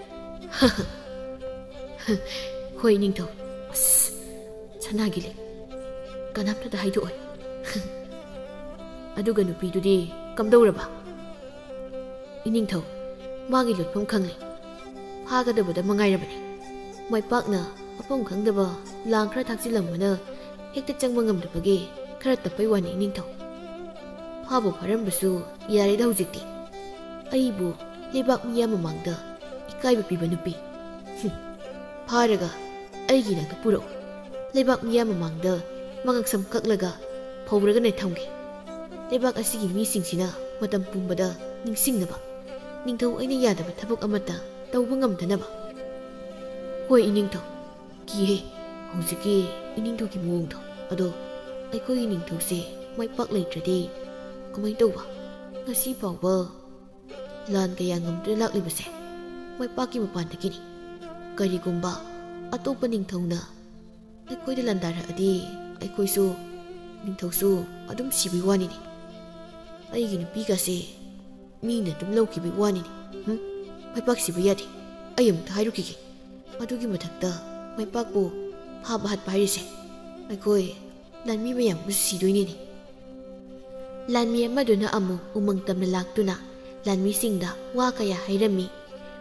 "ꯍꯣꯏ ꯅꯤꯡꯊꯧ꯫ ꯑꯁ, ꯁꯅꯥꯒꯤ ꯂꯤꯛ ꯀꯅꯥꯝꯇꯗ ꯍꯥꯏꯗꯣꯛꯑꯣꯏ꯫" "ꯑꯗꯨꯒ ꯅꯨꯄꯤꯗꯨꯗꯤ ꯀꯝꯗꯧꯔꯕ?" "ꯏꯅꯤꯡꯊꯧ, ꯃꯥꯒꯤ ꯂꯨꯠꯐꯝ ꯈꯪꯂꯦ꯫ ꯐꯥꯒꯗꯕꯗ ꯃꯉꯥꯏꯔꯕꯅꯤ꯫" ꯃꯥꯏꯄꯥꯛꯅ ꯃꯐꯝ ꯈꯪꯗꯕ ꯂꯥꯡ ꯈꯔ ꯊꯥꯛꯆꯤꯜꯂꯝꯕꯅ ꯍꯦꯛꯇ ꯆꯪꯕ ꯉꯝꯗꯕꯒꯤ ꯈꯔ ꯇꯞꯄꯩ ꯋꯥꯅꯤ ꯏꯅꯤꯡꯊꯧ꯫ ꯐꯥꯕꯨ ꯐꯥꯔꯝꯕꯁꯨ ꯌꯥꯔꯦꯗ ꯍꯧꯖꯤꯛꯇꯤ꯫ ꯑꯩꯕꯨ ꯂꯩꯕꯥꯛ ꯃꯤꯌꯥꯝ ꯃꯃꯥꯡꯗ ꯏꯀꯥꯏꯕ ꯄꯤꯕ ꯅꯨꯄꯤ꯫ ꯍꯨꯝ, ꯐꯥꯔꯒ ꯑꯩꯒꯤ ꯅꯥꯛꯇ ꯄꯨꯔꯛꯎ꯫ ꯂꯩꯕꯥꯛ ꯃꯤꯌꯥꯝ ꯃꯃꯥꯡꯗ ꯃꯉꯛꯁꯝ ꯀꯛꯂꯒ ꯐꯧꯔꯒꯅꯦ ꯊꯝꯒꯦ꯫ ꯂꯩꯕꯥꯛ ꯑꯁꯤꯒꯤ ꯃꯤꯁꯤꯡꯁꯤꯅ ꯃꯇꯝ ꯄꯨꯝꯕꯗ ꯅꯤꯡꯁꯤꯡꯅꯕ, ꯅꯤꯡꯊꯧ ꯑꯩꯅ ꯌꯥꯗꯕ ꯊꯕꯛ ꯑꯃꯠꯇ ꯇꯧꯕ ꯉꯝꯗꯅꯕ꯫ ꯍꯣꯏ ꯏꯅꯤꯡꯊꯧ, ꯀꯤꯍꯦ ꯍꯧꯖꯤꯛꯀꯤ ꯏꯅꯤꯡꯊꯧꯒꯤ ꯃꯑꯣꯡꯗꯣ꯫ ꯑꯗꯣ ꯑꯩꯈꯣꯏꯒꯤ ꯅꯤꯡꯊꯧꯁꯦ ꯃꯥꯏ ꯄꯥꯛ ꯂꯩꯇ꯭ꯔꯗꯤ ꯀꯃꯥꯏꯅ ꯇꯧꯕ? ꯉꯁꯤ ꯐꯥꯎꯕ ꯂꯥꯟ ꯀꯌꯥ ꯉꯝꯗꯨꯅ ꯂꯥꯛꯂꯤꯕꯁꯦ ꯃꯥꯏ ꯄꯥꯛꯀꯤ ꯃꯄꯥꯟꯗꯒꯤꯅꯤ꯫ ꯀꯔꯤꯒꯨꯝꯕ ꯑꯇꯣꯞꯄ ꯅꯤꯡꯊꯧꯅ ꯑꯩꯈꯣꯏꯗ ꯂꯥꯟꯗꯥꯔꯛꯑꯗꯤ ꯑꯩꯈꯣꯏꯁꯨ, ꯅꯤꯡꯊꯧꯁꯨ ꯑꯗꯨꯝ ꯁꯤꯕꯩ ꯋꯥꯅꯤꯅꯦ꯫ ꯑꯩꯒꯤ ꯅꯨꯄꯤꯒꯁꯦ ꯃꯤꯅ ꯑꯗꯨꯝ ꯂꯧꯈꯤꯕꯩ ꯋꯥꯅꯤꯅꯦ꯫ ꯍꯨꯝ? ꯃꯥꯏ ꯄꯥꯛ ꯁꯤꯕ ꯌꯥꯗꯦ꯫ ꯑꯩ ꯑꯃꯨꯛꯇ ꯍꯥꯏꯔꯨꯈꯤꯒꯦ꯫ ꯑꯗꯨꯒꯤ ꯃꯊꯛꯇ ꯃꯥꯏ ꯄꯥꯛꯄꯨ ꯐꯥꯕ ꯍꯥꯠꯄ ꯍꯥꯏꯔꯤꯁꯦ ꯑꯩꯈꯣꯏ ꯂꯥꯟꯃꯤ ꯃꯌꯥꯝꯕꯨ ꯁꯤꯗꯣꯏꯅꯤꯅꯦ꯫ ꯂꯥꯟꯃꯤ ꯑꯃꯗꯨꯅ ꯑꯃꯨꯛ ꯎꯃꯪ ꯇꯝꯅ ꯂꯥꯛꯇꯨꯅ ꯂꯥꯟꯃꯤꯁꯤꯡꯗ ꯋꯥ ꯀꯌꯥ ꯍꯥꯏꯔꯝꯃꯤ꯫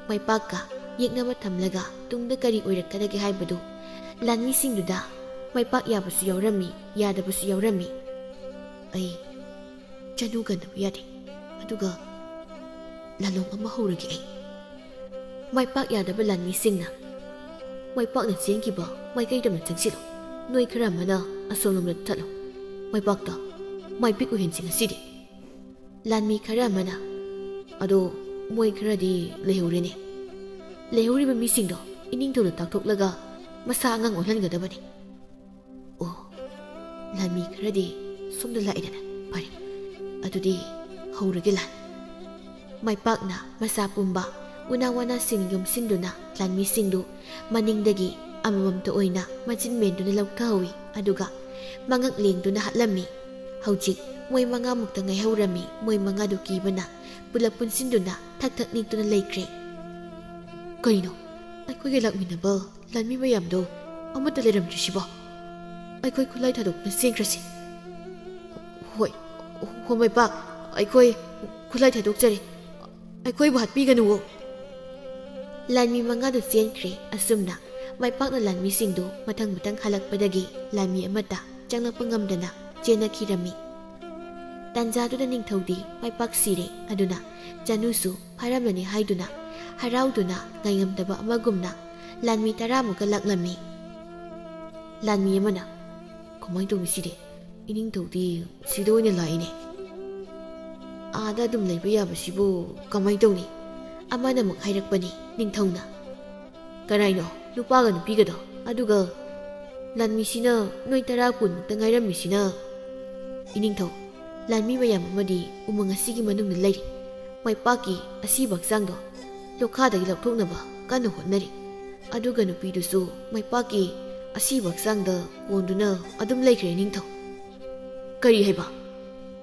ꯃꯥꯏꯄꯥꯛꯀ ꯌꯦꯛꯅꯕ ꯊꯝꯂꯒ ꯇꯨꯡꯗ ꯀꯔꯤ ꯑꯣꯏꯔꯛꯀꯗꯒꯦ ꯍꯥꯏꯕꯗꯨ ꯂꯥꯟꯃꯤꯁꯤꯡꯗꯨꯗ ꯃꯥꯏꯄꯥꯛ ꯌꯥꯕꯁꯨ ꯌꯥꯎꯔꯝꯃꯤ, ꯌꯥꯗꯕꯁꯨ ꯌꯥꯎꯔꯝꯃꯤ꯫ ꯑꯩ ꯆꯅꯨ ꯀꯟꯗꯕ ꯌꯥꯗꯦ꯫ ꯑꯗꯨꯒ ꯂꯥꯂꯣꯡ ꯑꯃ ꯍꯧꯔꯒꯦ ꯑꯩ꯫ ꯃꯥꯏꯄꯥꯛ ꯌꯥꯗꯕ ꯂꯥꯟꯃꯤꯁꯤꯡꯅ ꯃꯥꯏꯄꯥꯛꯅ ꯆꯦꯟꯈꯤꯕ ꯃꯥꯏꯀꯩꯗ ꯑꯃ ꯆꯪꯁꯤꯜꯂꯨ꯫ ꯅꯣꯏ ꯈꯔ ꯑꯃꯅ ꯑꯁꯣꯝꯂꯣꯝꯗ ꯊꯠꯂꯨ꯫ ꯃꯥꯏꯄꯥꯛꯇ ꯃꯥꯏ ꯄꯤꯛ ꯑꯣꯏꯍꯟꯁꯤ ꯉꯁꯤꯗꯤ꯫ ꯂꯥꯟꯃꯤ ꯈꯔ ꯑꯃꯅ, "ꯑꯗꯣ ꯃꯣꯏ ꯈꯔꯗꯤ ꯂꯩꯍꯧꯔꯦꯅꯦ꯫ ꯂꯩꯍꯧꯔꯤꯕ ꯃꯤꯁꯤꯡꯗꯣ ꯏꯅꯤꯡꯊꯧꯗ ꯇꯥꯛꯊꯣꯛꯂꯒ ꯃꯁꯥ ꯑꯉꯥꯡ ꯑꯣꯜꯍꯟꯒꯗꯕꯅꯤ꯫" ꯑꯣ, ꯂꯥꯟꯃꯤ ꯈꯔꯗꯤ ꯁꯣꯝꯗ ꯂꯥꯛꯏꯗꯅ꯫ ꯐꯔꯦ, ꯑꯗꯨꯗꯤ ꯍꯧꯔꯒꯦ ꯂꯥꯟ꯫ ꯃꯥꯏꯄꯥꯛꯅ ꯃꯁꯥ ꯄꯨꯝꯕ ꯎꯅꯥ ꯋꯥꯅꯥꯁꯤꯡ ꯌꯣꯝꯁꯤꯟꯗꯨꯅ ꯂꯥꯟꯃꯤꯁꯤꯡꯗꯨ ꯃꯅꯤꯡꯗꯒꯤ ꯑꯃꯃꯝꯇ ꯑꯣꯏꯅ ꯃꯆꯤꯟ ꯃꯦꯟꯗꯨꯅ ꯂꯧꯊꯍꯧꯏ, ꯑꯗꯨꯒ ꯃꯉꯛ ꯂꯦꯡꯗꯨꯅ ꯍꯥꯠꯂꯝꯃꯤ꯫ ꯍꯧꯖꯤꯛ ꯃꯣꯏ ꯃꯉꯥꯃꯨꯛꯇ ꯉꯥꯏꯍꯧꯔꯝꯃꯤ꯫ ꯃꯣꯏ ꯃꯉꯥꯗꯨ ꯀꯤꯕꯅ ꯄꯨꯂꯞ ꯄꯨꯟꯁꯤꯟꯗꯨꯅ ꯊꯛ ꯊꯛ ꯅꯤꯛꯇꯨꯅ ꯂꯩꯈ꯭ꯔꯦ꯫ ꯀꯩꯅꯣ, ꯑꯩꯈꯣꯏꯒ ꯂꯥꯛꯃꯤꯟꯅꯕ ꯂꯥꯟꯃꯤ ꯃꯌꯥꯝꯗꯣ ꯑꯃꯠꯇ ꯂꯩꯔꯝꯗ꯭ꯔꯤꯁꯤꯕꯣ? ꯑꯩꯈꯣꯏ ꯈꯨꯠꯂꯥꯏ ꯊꯥꯗꯣꯛꯇꯨꯅ ꯆꯦꯟꯈ꯭ꯔꯁꯤ꯫ ꯍꯣꯏ, ꯍꯣ ꯃꯥꯏꯄꯥꯛ, ꯑꯩꯈꯣꯏ ꯈꯨꯠꯂꯥꯏ ꯊꯥꯗꯣꯛꯆꯔꯦ꯫ ꯑꯩꯈꯣꯏꯕꯨ ꯍꯥꯠꯄꯤꯒꯅꯨꯋꯣ꯫ ꯂꯥꯟꯃꯤ ꯃꯉꯥꯗꯨ ꯆꯦꯟꯈ꯭ꯔꯦ꯫ ꯑꯁꯨꯝꯅ ꯃꯥꯏꯄꯥꯛꯅ ꯂꯥꯟꯃꯤꯁꯤꯡꯗꯨ ꯃꯊꯪ ꯃꯊꯪ ꯍꯜꯂꯛꯄꯗꯒꯤ ꯂꯥꯟꯃꯤ ꯑꯃꯠꯇ ꯆꯪꯂꯛꯄ ꯉꯝꯗꯅ ꯆꯦꯟꯅꯈꯤꯔꯝꯃꯤ꯫ ꯇꯥꯟꯖꯥꯗꯨꯗ ꯅꯤꯡꯊꯧꯗꯤ ꯃꯥꯏꯄꯥꯛ ꯁꯤꯔꯦ꯫ ꯑꯗꯨꯅ ꯖꯥꯅꯨꯁꯨ ꯐꯥꯔꯝꯂꯅꯤ ꯍꯥꯏꯗꯨꯅ ꯍꯔꯥꯎꯗꯨꯅ ꯉꯥꯏꯉꯝꯗꯕ ꯑꯃꯒꯨꯝꯅ ꯂꯥꯟꯃꯤ ꯇꯔꯥꯃꯨꯛꯀ ꯂꯥꯛꯂꯝꯃꯤ꯫ ꯂꯥꯟꯃꯤ ꯑꯃꯅ, "ꯀꯃꯥꯏꯅ ꯇꯧꯅꯤ ꯁꯤꯗꯤ? ꯏꯅꯤꯡꯊꯧꯗꯤ ꯁꯤꯗ ꯑꯣꯏꯅ ꯂꯥꯛꯏꯅꯦ꯫ ꯑꯥꯗ ꯑꯗꯨꯝ ꯂꯩꯕ ꯌꯥꯕꯁꯤꯕꯨ ꯀꯃꯥꯏꯅ ꯇꯧꯅꯤ?" ꯑꯃꯅ ꯑꯃꯨꯛ ꯍꯥꯏꯔꯛꯄꯅꯤ ꯅꯤꯡꯊꯧꯅ꯫ "ꯀꯔꯥꯏꯅꯣ ꯅꯨꯄꯥꯒ ꯅꯨꯄꯤꯒꯗꯣ? ꯑꯗꯨꯒ ꯂꯥꯟꯃꯤꯁꯤꯅ ꯅꯣꯏ ꯇꯔꯥ ꯀꯨꯟꯃꯨꯛꯇ ꯉꯥꯏꯔꯝꯃꯤꯁꯤꯅ?" "ꯏꯅꯤꯡꯊꯧ, ꯂꯥꯟꯃꯤ ꯃꯌꯥꯝ ꯑꯃꯗꯤ ꯎꯃꯪ ꯑꯁꯤꯒꯤ ꯃꯅꯨꯡꯗ ꯂꯩꯔꯤ꯫ ꯃꯥꯏꯄꯥꯛꯀꯤ ꯑꯁꯤꯕ ꯍꯛꯆꯥꯡꯗꯣ ꯂꯣꯛꯈꯥꯗꯒꯤ ꯂꯧꯊꯣꯛꯅꯕ ꯀꯟꯅ ꯍꯣꯠꯅꯔꯤ꯫ ꯑꯗꯨꯒ ꯅꯨꯄꯤꯗꯨꯁꯨ ꯃꯥꯏꯄꯥꯛꯀꯤ ꯑꯁꯤꯕ ꯍꯛꯆꯥꯡꯗ ꯀꯣꯟꯗꯨꯅ ꯑꯗꯨꯝ ꯂꯩꯈ꯭ꯔꯦ ꯅꯤꯡꯊꯧ꯫" "ꯀꯔꯤ ꯍꯥꯏꯕ?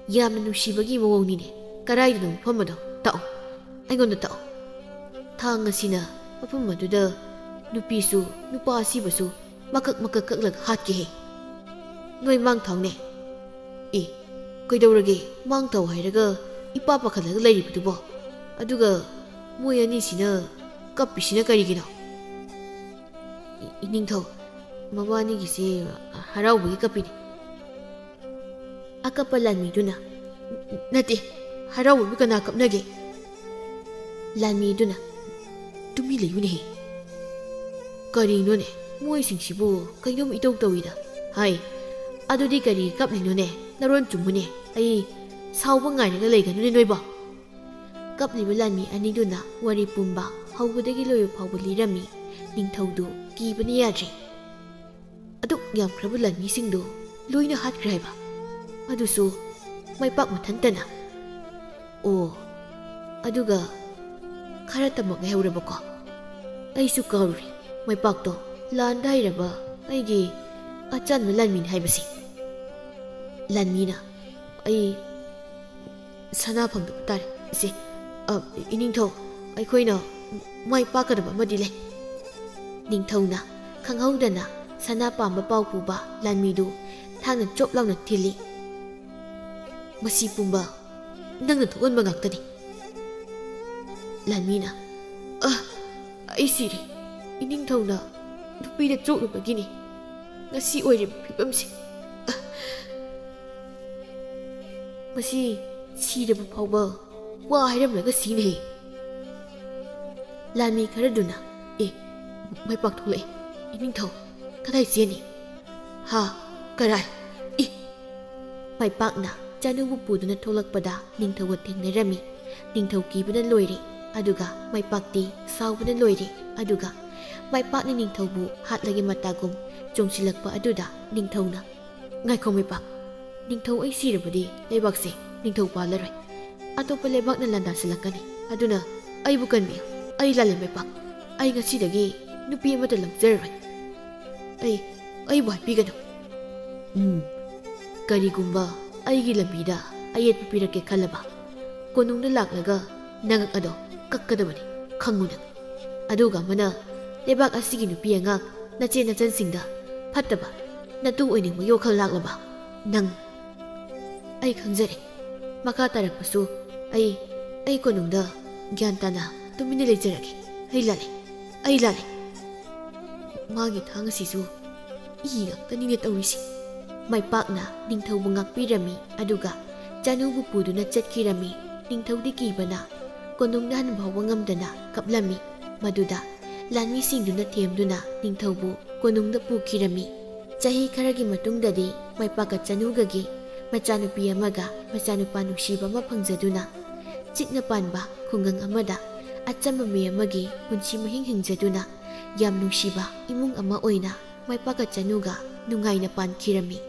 ꯌꯥꯝꯅ ꯅꯨꯡꯁꯤꯕꯒꯤ ꯃꯑꯣꯡꯅꯤꯅꯦ꯫ ꯀꯔꯥꯏꯗꯅꯣ ꯃꯐꯝ ꯑꯗꯣ? ꯇꯥꯛꯑꯣ, ꯑꯩꯉꯣꯟꯗ ꯇꯥꯛꯑꯣ꯫" ꯊꯥꯡ ꯑꯁꯤꯅ ꯃꯐꯝ ꯑꯗꯨꯗ ꯅꯨꯄꯤꯁꯨ ꯅꯨꯄꯥ ꯑꯁꯤꯕꯁꯨ ꯃꯀꯛ ꯃꯀꯛ ꯀꯛꯂꯒ ꯍꯥꯠꯀꯦꯍꯦ꯫ "ꯅꯣꯏ ꯃꯥꯡ ꯊꯥꯎꯅꯦ꯫" "ꯑꯦ, ꯀꯩꯗꯧꯔꯒꯦ? ꯃꯥꯡ ꯊꯥꯎ ꯍꯥꯏꯔꯒ ꯏꯄꯥ ꯄꯥꯈꯠꯂꯒ ꯂꯩꯔꯤꯕꯗꯨꯕꯣ? ꯑꯗꯨꯒ ꯃꯣꯏ ꯑꯅꯤꯁꯤꯅ ꯀꯞꯄꯤꯁꯤꯅ ꯀꯔꯤꯒꯤꯅꯣ?" "ꯏ-, ꯏꯅꯤꯡꯊꯧ, ꯃꯕꯥꯅꯤꯒꯤꯁꯦ ꯍꯔꯥꯎꯕꯒꯤ ꯀꯞꯄꯤꯅꯤ꯫" ꯑꯀꯞꯄ ꯂꯥꯟꯃꯤꯗꯨꯅ, "ꯅꯠꯇꯦ, ꯍꯔꯥꯎꯕꯕꯨ ꯀꯅꯥ ꯀꯞꯅꯒꯦ?" ꯂꯥꯟꯃꯤꯗꯨꯅ, "ꯇꯨꯃꯤꯟ ꯂꯩꯌꯨꯅꯦꯍꯦ꯫ "ꯀꯔꯤꯅꯣꯅꯦ? ꯃꯣꯏꯁꯤꯡꯁꯤꯕꯨ ꯀꯩꯅꯣꯝ ꯏꯇꯧ ꯇꯧꯏꯗ꯫ ꯍꯥꯏ, ꯑꯗꯨꯗꯤ ꯀꯔꯤ ꯀꯞꯂꯤꯅꯣꯅꯦ? ꯅꯔꯣꯟ ꯆꯨꯝꯃꯨꯅꯦ꯫ ꯑꯩ ꯁꯥꯎꯕ ꯉꯥꯏꯔꯒ ꯂꯩꯒꯅꯨꯅꯦ ꯅꯣꯏꯕꯣ꯫" ꯀꯞꯂꯤꯕ ꯂꯥꯟꯃꯤ ꯑꯅꯤꯗꯨꯅ ꯋꯥꯔꯤ ꯄꯨꯝꯕ ꯍꯧꯕꯗꯒꯤ ꯂꯣꯏꯕ ꯐꯥꯎꯕ ꯂꯤꯔꯝꯃꯤ꯫ ꯅꯤꯡꯊꯧꯗꯨ ꯀꯤꯕꯅ ꯌꯥꯗ꯭ꯔꯦ꯫ ꯑꯗꯨꯛ ꯌꯥꯝꯈ꯭ꯔꯕ ꯂꯥꯟꯃꯤꯁꯤꯡꯗꯨ ꯂꯣꯏꯅ ꯍꯥꯠꯈ꯭ꯔꯦ ꯍꯥꯏꯕ, ꯑꯗꯨꯁꯨ ꯃꯥꯏꯄꯥꯛ ꯃꯊꯟꯇꯅ꯫ ꯑꯣ, ꯑꯗꯨꯒ ꯈꯔ ꯇꯝꯃꯛ ꯉꯥꯏꯍꯧꯔꯕꯀꯣ꯫ ꯑꯩꯁꯨ ꯀꯥꯎꯔꯨꯔꯦ, ꯃꯥꯏꯄꯥꯛꯇꯣ ꯂꯥꯟꯗ ꯍꯩꯔꯕ ꯑꯩꯒꯤ ꯑꯆꯥꯟꯕ ꯂꯥꯟꯃꯤꯅꯤ ꯍꯥꯏꯕꯁꯤ꯫ ꯂꯥꯟꯃꯤꯅ, "ꯑꯩ ꯁꯅꯥ ꯐꯪꯗꯕ ꯇꯥꯔꯦ, ꯏꯆꯦ꯫ ꯑ, ꯏꯅꯤꯡꯊꯧ, ꯑꯩꯈꯣꯏꯅ ꯃꯥꯏ ꯄꯥꯛꯀꯗꯕ ꯑꯃꯗꯤ ꯂꯩ꯫" ꯅꯤꯡꯊꯧꯅ ꯈꯪꯍꯧꯗꯅ ꯁꯅꯥ ꯄꯥꯝꯕ ꯄꯥꯎ ꯄꯨꯕ ꯂꯥꯟꯃꯤꯗꯨ ꯊꯥꯡꯅ ꯆꯣꯞ ꯂꯥꯎꯅ ꯊꯤꯜꯂꯤ꯫ "ꯃꯁꯤ ꯄꯨꯝꯕ ꯅꯪꯅ ꯊꯣꯛꯍꯟꯕ ꯉꯥꯛꯇꯅꯤ꯫" ꯂꯥꯟꯃꯤꯅ, "ꯑ, ꯑꯩ ꯁꯤꯔꯦ꯫ ꯏꯅꯤꯡꯊꯧꯅ ꯅꯨꯄꯤꯗ ꯆꯣꯞꯂꯨꯕꯒꯤꯅꯤ ꯉꯁꯤ ꯑꯣꯏꯔꯤꯕ ꯐꯤꯕꯝꯁꯦ꯫ ꯑ, ꯃꯁꯤ ꯁꯤꯔꯕ ꯐꯥꯎꯕ ꯋꯥ ꯍꯥꯏꯔꯝꯂꯒ ꯁꯤꯅꯦ꯫" ꯂꯥꯟꯃꯤ ꯈꯔꯗꯨꯅ, "ꯑꯦ, ꯃꯥꯏꯄꯥꯛ ꯊꯣꯛꯂꯛꯑꯦ꯫ ꯏꯅꯤꯡꯊꯧ, ꯀꯗꯥꯏ ꯆꯦꯟꯅꯤ? ꯍꯥ? ꯀꯔꯥꯏ? ꯏ!" ꯃꯥꯏꯄꯥꯛꯅ ꯆꯅꯨꯕꯨ ꯄꯨꯗꯨꯅ ꯊꯣꯛꯂꯛꯄꯗ ꯅꯤꯡꯊꯧꯒ ꯊꯦꯡꯅꯔꯝꯃꯤ꯫ ꯅꯤꯡꯊꯧ ꯀꯤꯕꯅ ꯂꯣꯏꯔꯦ, ꯑꯗꯨꯒ ꯃꯥꯏꯄꯥꯛꯇꯤ ꯁꯥꯎꯕꯅ ꯂꯣꯏꯔꯦ꯫ ꯑꯗꯨꯒ ꯃꯥꯏꯄꯥꯛꯅ ꯅꯤꯡꯊꯧꯕꯨ ꯍꯥꯠꯂꯒꯦ ꯃꯇꯥꯒꯨꯝ ꯆꯣꯡꯁꯤꯜꯂꯛꯄ ꯑꯗꯨꯗ ꯅꯤꯡꯊꯧꯅ, "ꯉꯥꯏꯈꯣ ꯃꯥꯏꯄꯥꯛ, ꯅꯤꯡꯊꯧ ꯑꯩ ꯁꯤꯔꯕꯗꯤ ꯂꯩꯕꯥꯛꯁꯦ ꯅꯤꯡꯊꯧ ꯄꯥꯜꯂꯔꯣꯏ꯫ ꯑꯇꯣꯞꯄ ꯂꯩꯕꯥꯛꯅ ꯂꯥꯟꯗꯥꯁꯤꯜꯂꯛꯀꯅꯤ꯫ ꯑꯗꯨꯅ ꯑꯩꯕꯨ ꯀꯟꯕꯤꯌꯨ꯫ ꯑꯩ ꯂꯥꯜꯂꯦ ꯃꯥꯏꯄꯥꯛ꯫ ꯑꯩ ꯉꯁꯤꯗꯒꯤ ꯅꯨꯄꯤ ꯑꯃꯠꯇ ꯂꯧꯖꯔꯔꯣꯏ꯫ ꯑꯩ, ꯑꯩꯕꯨ ꯍꯥꯠꯄꯤꯒꯅꯨ꯫" "ꯎꯝ, ꯀꯔꯤꯒꯨꯝꯕ ꯑꯩꯒꯤ ꯂꯝꯕꯤꯗ ꯑꯌꯦꯠꯄ ꯄꯤꯔꯛꯀꯦ ꯈꯜꯂꯕ, ꯀꯣꯅꯨꯡꯗ ꯂꯥꯛꯂꯒ ꯅꯉꯛ ꯑꯗꯣ ꯀꯛꯀꯗꯕꯅꯤ, ꯈꯪꯉꯨ ꯅꯪ꯫ ꯑꯗꯨꯒ ꯑꯃꯅ ꯂꯩꯕꯥꯛ ꯑꯁꯤꯒꯤ ꯅꯨꯄꯤ ꯑꯉꯥꯡ ꯅꯆꯦ ꯅꯆꯟꯁꯤꯡꯗ ꯐꯠꯇꯕ ꯅꯇꯨ ꯑꯣꯏꯅꯤꯡꯕꯒꯤ ꯋꯥꯈꯜ ꯂꯥꯛꯂꯕ, ꯅꯪ, ꯑꯩ ꯈꯪꯖꯔꯦ꯫ ꯃꯈꯥ ꯇꯥꯔꯛꯄꯁꯨ ꯑꯩ, ꯑꯩ ꯀꯣꯅꯨꯡꯗ ꯒ꯭ꯌꯥꯟ ꯇꯥꯅ ꯇꯨꯃꯤꯟꯅ ꯂꯩꯖꯔꯒꯦ꯫ ꯑꯩ ꯂꯥꯜꯂꯦ, ꯑꯩ ꯂꯥꯜꯂꯦ꯫" ꯃꯥꯒꯤ ꯊꯥꯡ ꯑꯁꯤꯁꯨ ꯏ ꯉꯥꯛꯇꯅꯤꯅꯦ ꯇꯧꯔꯤꯁꯦ꯫ ꯃꯥꯏꯄꯥꯛꯅ ꯅꯤꯡꯊꯧꯕꯨ ꯉꯥꯛꯄꯤꯔꯝꯃꯤ, ꯑꯗꯨꯒ ꯆꯅꯨꯕꯨ ꯄꯨꯗꯨꯅ ꯆꯠꯈꯤꯔꯝꯃꯤ꯫ ꯅꯤꯡꯊꯧꯗꯤ ꯀꯤꯕꯅ ꯀꯣꯅꯨꯡꯗ ꯍꯟꯕ ꯐꯥꯎꯕ ꯉꯝꯗꯅ ꯀꯞꯂꯝꯃꯤ꯫ ꯃꯗꯨꯗ ꯂꯥꯟꯃꯤꯁꯤꯡꯗꯨꯅ ꯊꯦꯝꯗꯨꯅ ꯅꯤꯡꯊꯧꯕꯨ ꯀꯣꯅꯨꯡꯗ ꯄꯨꯈꯤꯔꯝꯃꯤ꯫ ꯆꯍꯤ ꯈꯔꯒꯤ ꯃꯇꯨꯡꯗꯗꯤ ꯃꯥꯏꯄꯥꯛꯀ ꯆꯅꯨꯒꯒꯤ ꯃꯆꯥꯅꯨꯄꯤ ꯑꯃꯒ ꯃꯆꯥꯅꯨꯄꯥ ꯅꯨꯡꯁꯤꯕ ꯑꯃ ꯐꯪꯖꯗꯨꯅ, ꯆꯤꯛꯅ ꯄꯥꯟꯕ ꯈꯨꯡꯒꯪ ꯑꯃꯗ ꯑꯆꯝꯕ ꯃꯤ ꯑꯃꯒꯤ ꯄꯨꯟꯁꯤ ꯃꯍꯤꯡ ꯍꯤꯡꯖꯗꯨꯅ, ꯌꯥꯝ ꯅꯨꯡꯁꯤꯕ ꯏꯃꯨꯡ ꯑꯃ ꯑꯣꯏꯅ ꯃꯥꯏꯄꯥꯛꯀ ꯆꯅꯨꯒ ꯅꯨꯡꯉꯥꯏꯅ ꯄꯥꯟꯈꯤꯔꯝꯃꯤ꯫